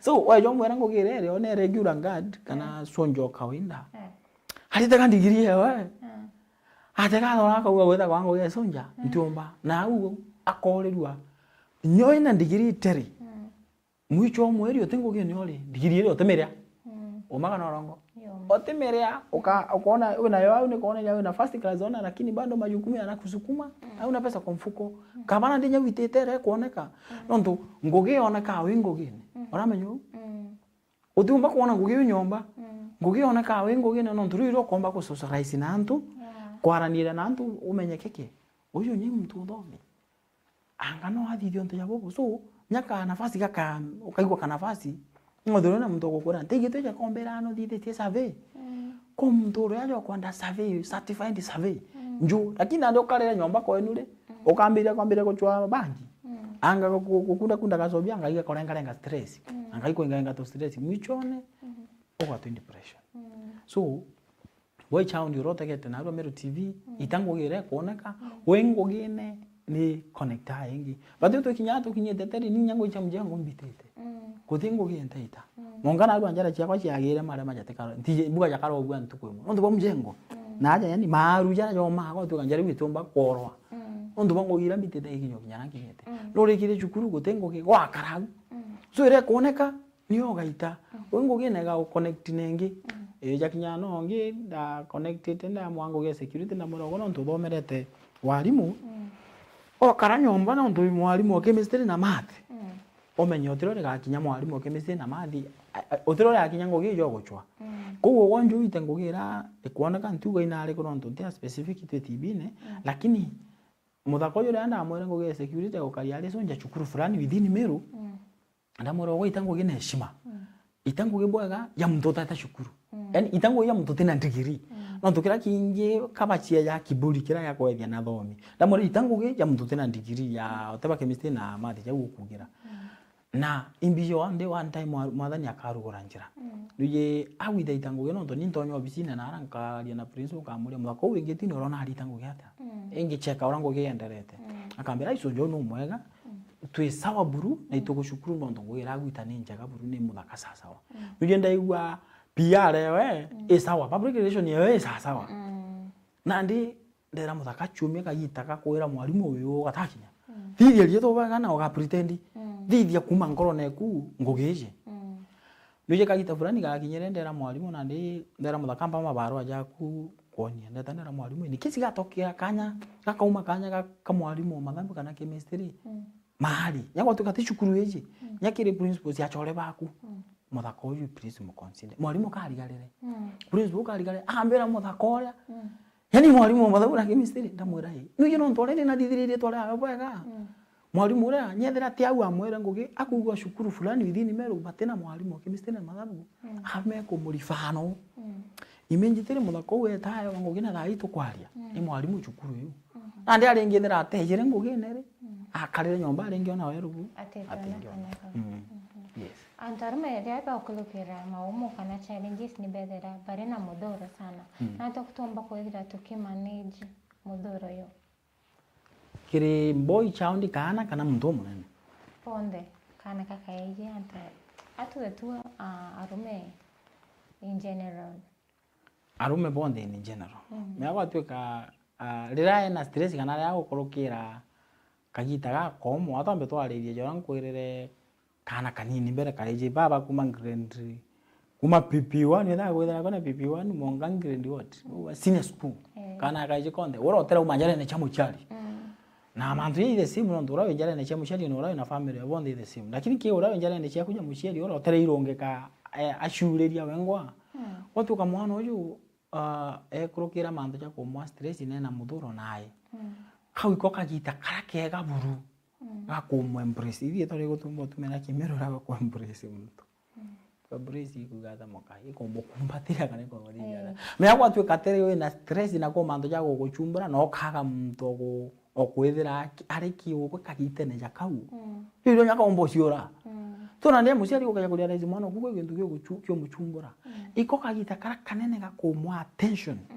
So, weja umwira ngugi iria iri, one regular guard, kana, mm, sonjo kawaida. Mm. Aritega ndigiri ewe. Mm. Atega athora akauga gwita kwa ngugi ya sonja, mm, ntiumba. Na au akorirua. Nyo ina ndigiri Terry. Mm. Mwicho wa mweri uti ngugi ni uri. Ndigiri iria utimiria. Mm. Umaga na urongo. Yo. Utimiria, uka-, ukona, wina yo au ni kuoneria wina first class honor, lakini bado majukumu yanakusukuma. Mm. Au na pesa kwa mfuko. Mm. Kabana ndinya witite ere kuoneka. Mm. Nontu ngugi yoneka wi ngugine. Mm. Uramenya u? Mm. Utiumba kwona ngugi iu nyomba. Mm. Ngugi yoneka wi ngugine nontu riu iria ukomba ku socialize na antu, yeah, kwaraniria na antu umenyeke ki. Uyu ni muntu uthomi. Anga no athithia untu ja bubu. So, nya ka nafasi gaka, ukaigua ka nafasi. Ng'othirwe na muntu ugukwira, "Ntigitwe ja kombera ano thithitie survey." Mm. Ko muntu uria aja ukwenda survey, certified survey. Mm. Nju, lakini nandi ukarira nyomba kwenu ri, mm, ukambiria kwambiria guchwa bangi. Mm. Anga gu-, gu-, gukunda kunda gacobi, anga igakorengarenga stress. Mm. Anga ikoingainga tu stress. Mwichone, mm, ugwatwa ni depression. Mm. So, we child uria utegete narua Meru T V, mm, ita ngugi iria ikwoneka, mm, wi ngugine ni connect ingi. But tu kinya tukinyite teri ni nyango cha mjengo mbitite. Mm. Guti ngugi ntaita. Mm. Monga narua njara ciakwa ciagire maria majatikaro. Nti buga jakara obua ntuku imwe. Nontu bwa mjengo. Mm. Na aja yani maru jara jo mako tu kanjara bitumba korwa. Mm. Nontu bwa ngugi iria mbitite ikinyo kinya na kinyite. Mm. Nurikire cukuru guti ngugi gwakara au. Mm. So iria ikwoneka, ni ugaita. Mm. Wi ngugi nega u connect nengi. Mm. Ii, jakinya no ngi nda connectite nda mwango gia security na murogo nontu uthomerete warimu. Mm. Okara nyomba nontu wi mwarimu o chemistry na math. Mm. Umenye utiro rigakinya mwarimu o chemistry na math, a, a, utiro rigakinya ngugi ijo guchwa. Mm. Koguo ugwe nju wite ngugi ira ikwoneka ntiuga inari ku nontu nti a specific twi T V-ne, mm, lakini muthaka uyu riria ndamwire ngugi ya security gukaria ari sonja cukuru fulani within Meru, mm. Ndamwira, ugwe ita ngugi na heshima. Mm. Ita ngugi bwega ya muntu utete cukuru. Mm. Yani, ita ngugi ya muntu utina ndigiri. Mm. Nontu kira kingi kabacia ya kiburi kira ya kwethia na thomi. Ndamwira, ita ngugi ya muntu utina ndigiri ya uteba chemistry na math jau ukugira. Mm. Na imbi yo ndi one time mwa-, mwathani akarugura njira. Mm. Nuye agwithaitha ngugi nontu ni ntonya obisine na ara nkaria na principal nkamuria, "Muthaka uu wingi tini urona arita ngugi atia?" Mm. Ingicheka uria ngugi yenderete. Mm. Akambira, "Icio njo nu mwega." Mm. Twi sawa buru, na itugucukuru nontu ngugi iragwita ni njega buru, ni muthaka sasawa. Mm. Nuju ndaigua P R ewe, mm, i sawa, public relation ewe i sasawa. Mm. Nandi ndera muthaka ciumia kagita ga kwira mwarimu uyu gatakinya. Mm. Thithia riitwa bwega na uga pretend. Mm. Thithia kuma nkorone eku ngugi iji. Mm. Nuju kagita fulani gakinyire ndera mwarimu nandi ndera muthaka mpa mabarua jaku kwonia. Ndeta ndera mwarimu, in case gatokea kanya, gakauma kanya ga, ka mwarimu wa mathabu kana chemistry. Mm. Mahari. Nya gwatuika ti cukuru iji. Mm. Nya kiri principal cia achore baku. Mm. Muthaka uyu please muconsider. Mwarimu karigarire. Mm. Principal karigarire. Ambira muthaka uria. Mm. Yani mwarimu wa mathabu na chemistry, ndamwira, "Ii. Nuyu nontu uria ni nathithiririe twari awe bwega." Mm. Mwarimu uria, nyethira ti au amwire ngugi, akugua cukuru fulani within Meru batina mwarimu wa chemistry na mathabu. Mm. Ame kumurifano. Mm. Immediately muthaka uu etae wa ngugi na thaa ii tukwaria. Mm. Ni mwarimu cukuru iu. Mhm. Nandi aringithira atejire ngugine ri, mm, akarire nyomba aringi ona werugu. Atingi ona. Mm. Mhm. Yes. Antu aria meria bakurukira maumu kana challenges ni bethira bari na muthuro sana. Mm. Natia tuumba kwithira tukimanage muthuro uyu? kiri boy child, kaana kana muntu umunene? Bonthe, kaana kakaeji, antu, atuthe tu, ah, arume in general. Arume bonthe in general. Mm. Mea gwatuika, ah, riria ena stress kana riria gukurukira kagita gakomo, atambe twaririe jora nkwirire kaana kanini mbere kaiji baba kuma grade, kuma P P one, etha gwithira kwina P P one, monga grade what? Senior school. Eh. Kana kaiji konthe, ura utera uma njarene cia muciari. Mm. Na mantu i the same, nontu ura wi njarene cia muciari na ura wi na family ya bonthe i the same. Lakini ki ura wi njarene ciaku cia muciari, ura utera irungika, eh, aciuriria wengwa. Mm. Watuka mwana uju, ah, ekurukira mantu ja kumwa stress nena muthuro nae. Mm. Kau iko kagita kara kega buru. Mm. Ga kumu embrace. Ithiĩ tũrĩ gũtumba ũtumĩra kĩmero ũrĩa gwa ku embrace muntu. Mm. Ku embrace ikuuga ata mũka? Ikumũkumbatĩra kana ikumũthinyara. Eh. Mea gwatuĩka atĩrĩ wĩ na stress na kwa mantu ja gũgũchumbũra, na ũkaga muntu ogu-, okwĩthĩra aki-, arĩ kiũgũ kagitene ja kau. Mm. Rĩu irio nyaka umba ũciũra. Mm. So, na ndia mũciari ũkaja kũrealize mwana oku kwĩ kĩntu kĩũgũchu-, kĩũmũchumbũra. Mm. Iko kagita kara kanene ga kumwa attention. Mm.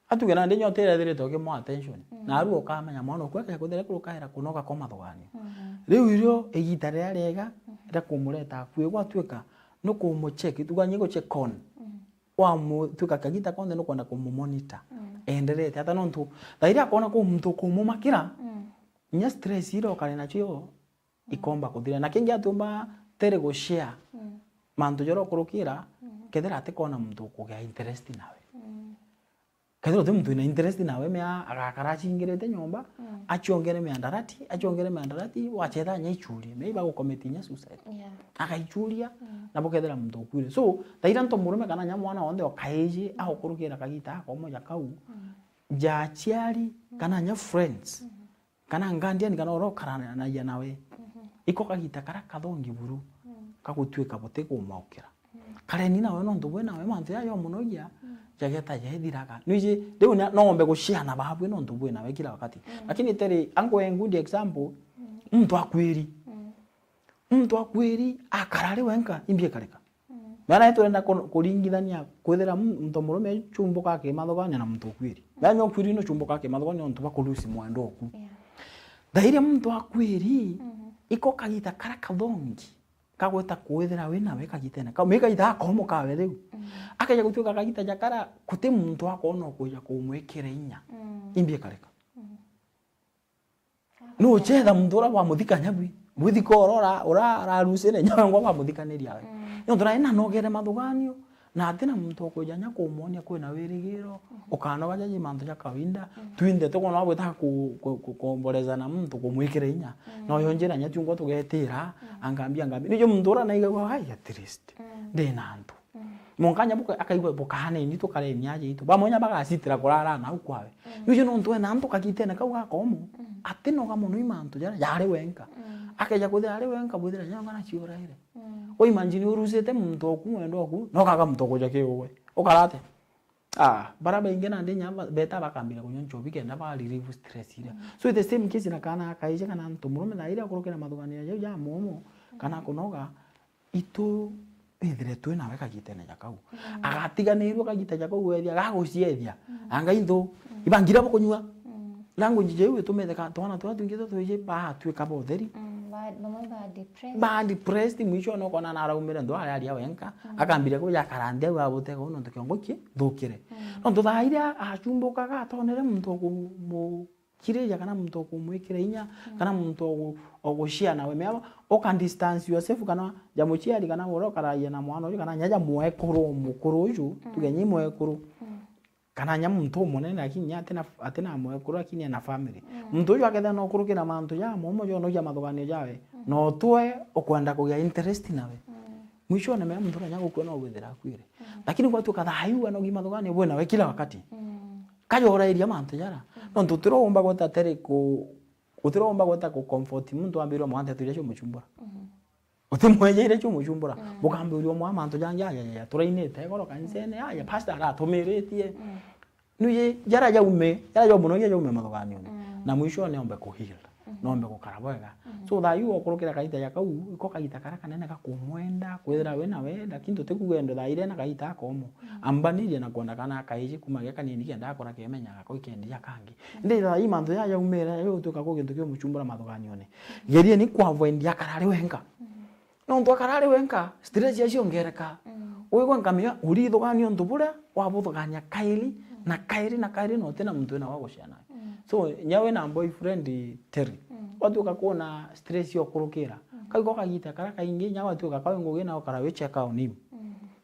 Atuge nandi nyote irathirite ukimwa attention. Mm. Na aru ukamenya mwana oku akaya kuthira kuru kaira kunoga kwa mathuganio. Mhm. Riu irio igita riria riega, mhm, ria kumureta akui gwatuika ni kumucheck, tuga nyi gucheck on. Mm. Wamutuika kagita konthe nukwenda kumumonitor. Mm. Enderete ata nontu thairi akona ku muntu kumumakira, mm, nya stress iria ukari nacio, mm, ikomba kuthira. Na kingi atumba tere gushare, mm, mantu jaria ukurukira, mm, kethira atikona muntu ukugia interest nawe. Mm. Kethira uti muntu wina interest nawe, mea agakara achingirite nyomba, mm, achiongere miandarati, achiongere miandarati, wacheta nya ichurie, mea ibagukometi nya suicide. Yeah. Agaichuria, mm, nabo kethira muntu ukuire. So, thaira nto murume kana nya mwana wonthe okaiji, mm, agukurukira kagita akomo ja kau, mm, ja achiari, mm, kana nya friends, mm, kana guardian kana uria ukaranagia nawe. Mhm. Iko kagita kara kathongi buru, mm, kagutuika buti kumaukira. Mm. Kareni nawe nontu bwi nawe mantu jaja umunogia, mm, jageta jethiraga. Nwiji, riu na-, noombe gushare na babwi nontu bwi nawe kila wakati. Mm. Lakini teri, ankwe good example, mm, muntu akwiri. Mm. Muntu akwiri, akara ari wenka, imbi ikarika. Mm. Mea nae turenda ku-, kuringithania kwithira mu-, muntu murume achumbuka akimathugania na muntu ukwiri. Mm. Mea nyo ukwiri nuchumbuka akimathugania nontu bwa kulusi mwendo oku. Yeah. Thairia muntu akwiri, mhm, iko kagita kara kathongi, kagweta kwithira wi nawe kagitene kau. Mea kagita akomo kawe riu. Mm. Akeja gutuika kagita ja kara, guti muntu akona ukwija kumwikira inya. Mm. Imbi ikarika. Mm. Nuchetha muntu uria wamuthika nyabwi. Mwithiko uria ura-, ura-, urarusire nyawe ngwa wamuthikaniria we. Mm. Nontu nae nanogere mathuganio, na atina muntu ukwija nya kumwonia kwina wirigiro, mhm, ukanoga jaji mantu ja kawaida, mhm, twinthe tukona gwita ku-, ku-, ku-, kuomboleza na muntu kumwikira inya. Mm. Na uyo njira nya tiungwa tugetira, mm, angambia, angambia. Nijo muntu uria naigagua, ai, at least, mm, ndina antu. Mm. Mwanka nya buka-, akaigua bukaaneni tukareni aja itu. Bamwe nya bagacitira kurara nau kwawe. Mm. Yuju nontu ena antu kagitene kau gakomo, mm, atinoga mono i mantu jaria jari wenka. Mm. Akeja kwithira ari wenka, bwithira nya ng'ana ciuraire. Mm. U imagine urusite muntu oku, mwendo oku, na ukaga muntu okuja kiugwe. Ukara atia? Ah, bara baingi nandi nya ba-, beta bakambira kunywa nchobi kenda ba relieve stress iria. Mm. So, it's the same case na kana akaija kana antu murume thairi akurukira mathuganio jau ja momo, kana, mm, kunoga, itu ithire twi nawe kagitene ja kau. Mm. Agatiganirue kagita ja kau, wethia, gaguciethia. Mm. Anga into, mm, ibangira bukunyua. Mm. Language jau itumite ka twana turia twingi tu twiji baatuika ba utheri. Mm, ba, bamwe ba depressed. Ba depressed, mwisho no kona na araumire ndo ari aria wenka, mm, akambiria kuja akarandia au abutega u nontu kiongo ki thukire. Mm. Nontu thaa iria achumbukaga atonere muntu wa kumu- kiriria kana muntu okumwikira inya, mm, kana muntu ogu-, ogushare nawe. Mea uka distance yourself kana ja muciari kana uria ukaragia na mwana uju kana nya ja mwekuru mukuru uju, mm, tuge nyi mwekuru. Mm. Kana nya muntu umunene lakini nya atina, atina mwekuru lakini ena family. Mm. Muntu uju akethira no kurukira mantu ja momo jo no ja mathuganio jawe, mm, no twe ukwenda kugia interest nawe. Mm. Mwishone mea muntu uria nya gukua no withira akuire. Mm. Lakini gwatuika thayu we no gi mathuganio bwe nawe kila wakati. Mm. Kaja urairia mantu jara. Mm. Nontu tira umba gweta tere ku-, utira umba gweta ku comfort muntu wambirwe mwantu turia cio muchumbura. Mm. Utimwejeire cio muchumbura. Mm. Bukambirirwa mwa mantu jangi, aya, aya, turainite igoro kanisene, aya, pastor aratumiritie. Mm. Nuye, jara jaume, jara jau muno, jaume mathuganione. Mm. Na mwishone ombe ku heal. Mm. nombe gukara bwega. So thaa iu okurukira kagita ja kau, iko kagita karia kanene ga kumwenda, kwithira wi nawe, lakini tutikuga endo thaa iria na kagita akomo. Ambanirie na kwenda kana akaiji kuma ge kanini kenda akura kemenya gako ikendi ja kangi. Indi thaa ii mantu jaja jaumire, jaja gutuika ku gintu kiumuchumbura mathuganione. Gerieni ku avoid akara ari wenka. Nontu akara ari wenka, stress yaciongereka. Wigwe nkamenya urithugania untu buria wabuthugania kairi na kairi na kairi na utina muntu wina wa gushare nawe. So, nya wina boyfriend Terry, watuika kwona stress yokurukira. Kau iko kagita karia kaingi, nya watuika kau ngugi na ukara wi check on him.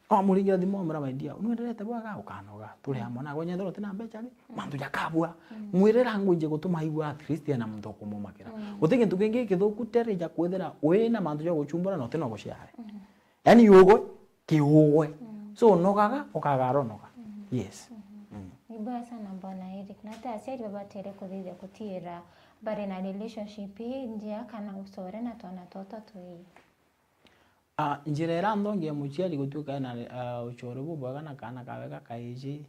Wamuringira thimu wamwira, "My dear, nwenderete bwega?" Ukanoga, "Turi amwe nawe, nyethira utina mbeca ri, mantu jakabua." Mwire language igutuma aigua at least ena muntu ukumumakira. Guti gintu kingi kithuku Terry ja kwithira wina mantu ja guchumbura na utina gushare. Yani yugwe, kiugwe. So, nogaga, ukagara unoga. Yes. Ni mbwega sana Bwana Eric. Na ati aciari babatere kuthithia gutiira bari na relationship injea kana ucore na twana toto twii? Ah, njira iria nthongi ya muciari gutuika ena, ah, ucore bubwega na kaana kawe gakaiji,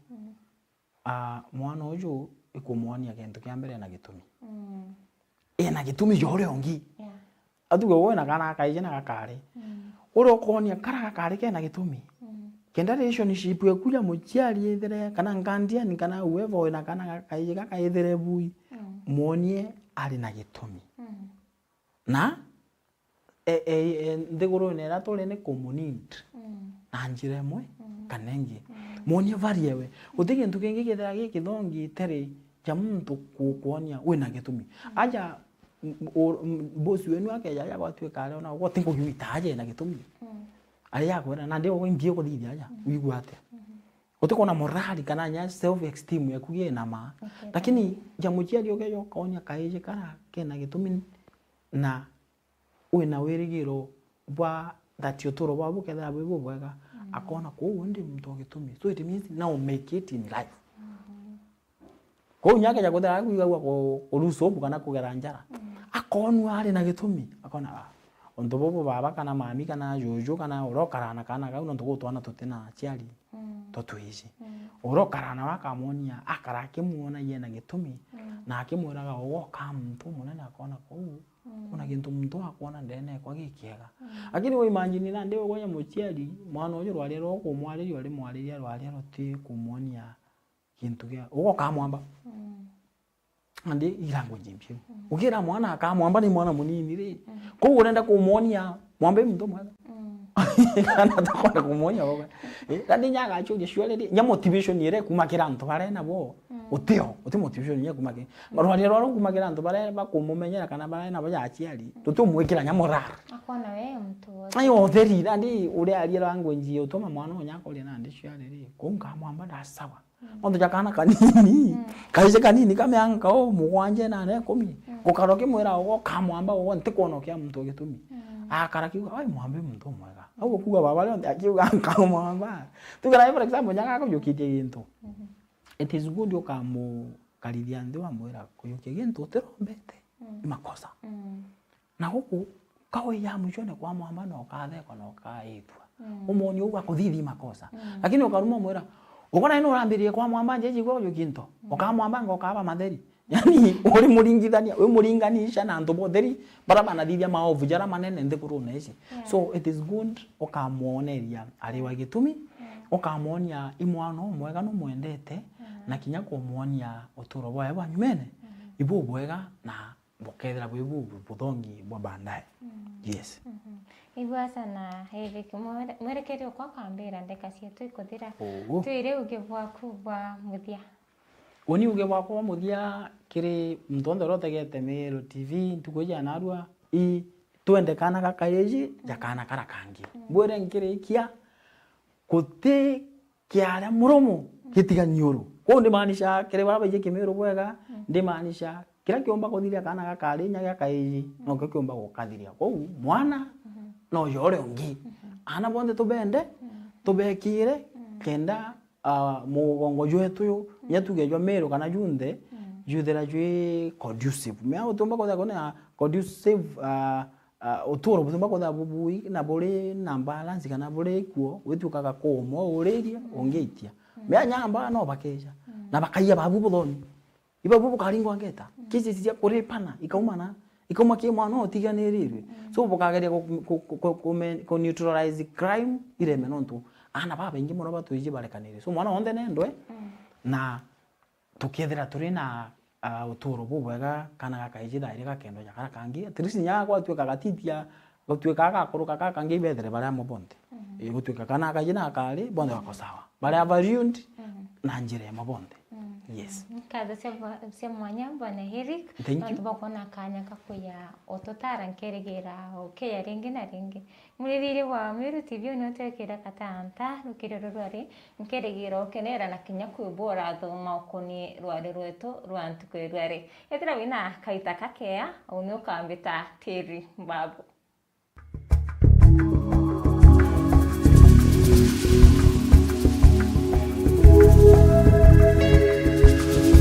ah, mwana uju ikumwonia gintu kia mbere ena gitumi. Ena gitumi ja uria ungi. Yeah. Atuge we wina kaana gakaiji na gakari. Uria ukonia kara gakari kena gitumi. Kenda relationship eku ya muciari ithire, kana guardian, kana whoever wina kaana gakaiji gakaithire bui, mwonie ari na gitumi. Na, e, e, e, nthigurune iria turi ni kumunid na njira imwe kana ingi. Mwonie value ewe. Guti gintu kingi kithira gi kithongi teri ja muntu ku-, kwonia wina gitumi. Aja, m-, u-, m-, boss wenu akeja aja gwatuika ari ona gwe ti ngugi wita aja ena gitumi. Ari akwira, "Nandi ugwe nthie kuthithia aja, wigua atia?" Utikona morali kana nya self esteem yaku yina ma. Lakini ja muciari ukeja ukonia kaiji kara kena gitumi na wina wirigiro bwa that uturo bwao bukethira bwi bubwega, akona kuu ndi muntu wa gitumi. So it means now make it in life. Kou nya akeja kwithira akwigagua ku, ku lose hope kana kugera njara, akonua ari na gitumi, akona, "Ah, untu bubu baba kana mami kana juju kana uria ukaraa na kaana kau, nontu guu twana tutina aciari tutwiji." Uria ukaraa nawe akamwonia, akara akimwonagia ena gitumi, na akimwiraga, "Ugoka muntu munene," akona, "Kou kuna gintu muntu akwona ndene ekwa gikiega." Lakini we imagine nandi ugwe ja muciari, mwana uju rwaria rwa ukumwariria, urimwariria rwaria ruti kumwonia gintu gia, ugoka mwamba. Nandi i language mbiu. Ugira mwana akamwamba ni mwana munini ri. Kou urenda kumwonia mwamba i muntu mwega. Kana atakwenda kumwonia baba. Eh, nandi nya agachuria ciuria ri, nya motivation iria ikumakira antu baria nabo. Utio, uti motivation iria ikumakira. Rwaria rwa rukumakira antu baria bakumumenyera kana baria nabo ja aciari. Tuti umwikira nya morale. Akona we muntu wothe. Ai, utheri, nandi uria aria language utuma mwana unya akoria nandi ciuria ri, kou nkamwamba ndasawa. Nontu ja kaana kanini, kaiji kanini ka miaka o mugwanja inana ikumi, gukara ukimwira ugo kamwamba ugo ntikwona ukia muntu wa gitumi. Akara akiuga, "Ai, mwambi muntu umwega." Au ukuga baba rionthe akiuga, "Nkamwamba." Tuge na for example, nyaga akujukitie gintu. It is good ukamukarithia nthi wamwira, "Kujukia gintu utirombete, i makosa." Na guku, kawe ya mwichone kwa mwamba na ukathekwa na ukaitwa. Umoni uu akuthithi makosa. Lakini ukaruma umwira, "Uko nawe nurambirie kwa mwamba njeji gwe ujuki into." Ukamwamba nga ukaba matheri. Yani, uri muringithania, wi muringanisha na antu botheri, bara banathithia maovu jara manene nthigurune ici. So, it is good ukamwoneria ari wa gitumi, ukamwonia i mwana umwega numwendete, na kinya kumwonia uturo bwawe bwa nyumene, ibubwega na bukethira bwi bu-, bu-, buthongi bwa baadaye. Yes. Igua sana, Eric. Mwere-, mwerekeri okwa ukambira ndeka cietu ikuthira. Uu. Twire uge bwaku bwa muthia. Uni uge bwakwa bwa muthia kiri muntu onthe uria utegete Meru T V ntuku iji ya narua, i twende kaana gaka iji, ja kaana kara kangi. Mbwire nkirikia, guti kiaria muromo gitiga niuru. Kwou ndimaanisha kiri baria baiji Kimiru bwega, ndimaanisha kiria kiumba kuthiria kaana gakari inya gia kaiji, nokio kiumba gukathiria. Kwou mwana no ja uria ungi. Aana bonthe tubende, tubekire, kenda, ah, mugongo jwetu uyu, inya tuge jwa Meru kana junthe, juthira jwi conducive. Mea utiumba kwithira kwina conducive, ah, ah, uturo butiumba kwithira bubui na buri na balance kana buri kuo, gwituikaga kuumwa uririe, ungiitia. Mea nyamba no bakeja, na bakaia babu buthomi. Ibabu bukaringwa ngeta, cases cia kuripana ikaumana, Ikoma kia mwana utiganirirwe. So bukageria ku, ku, ku, ku, ku, ku neutralize crime ireme nontu aana babaingi mono batwiji barekanire. So mwana wonthe nendwe na tukethira turi na uh, uturo bubwega kana gakaiji thairi gakendo ja kara kangi. At least nya gwatuika gatitia gutuika gakuruka kara kangi ibethere baria amo bonthe. Ii, gutuika kana akaiji na akari bonthe bako sawa. Baria bariund na njira imo bonthe. Yes. Nkatho cia bwa- cia mwanya bwana Eric. Thank you. Nontu bwa kuona kanya ka kuya ututara nkerigira ukeya ringi na ringi. Mwiriri wa Mwiru T V ni utwekira katanta rukiri rurwari nkerigira ukenera na kinya kwibwa urathoma ukuni rwari rwetu rwa ntuku irwari. Ethira wina kaita kakeya uni ukambita Tiri Mbabu.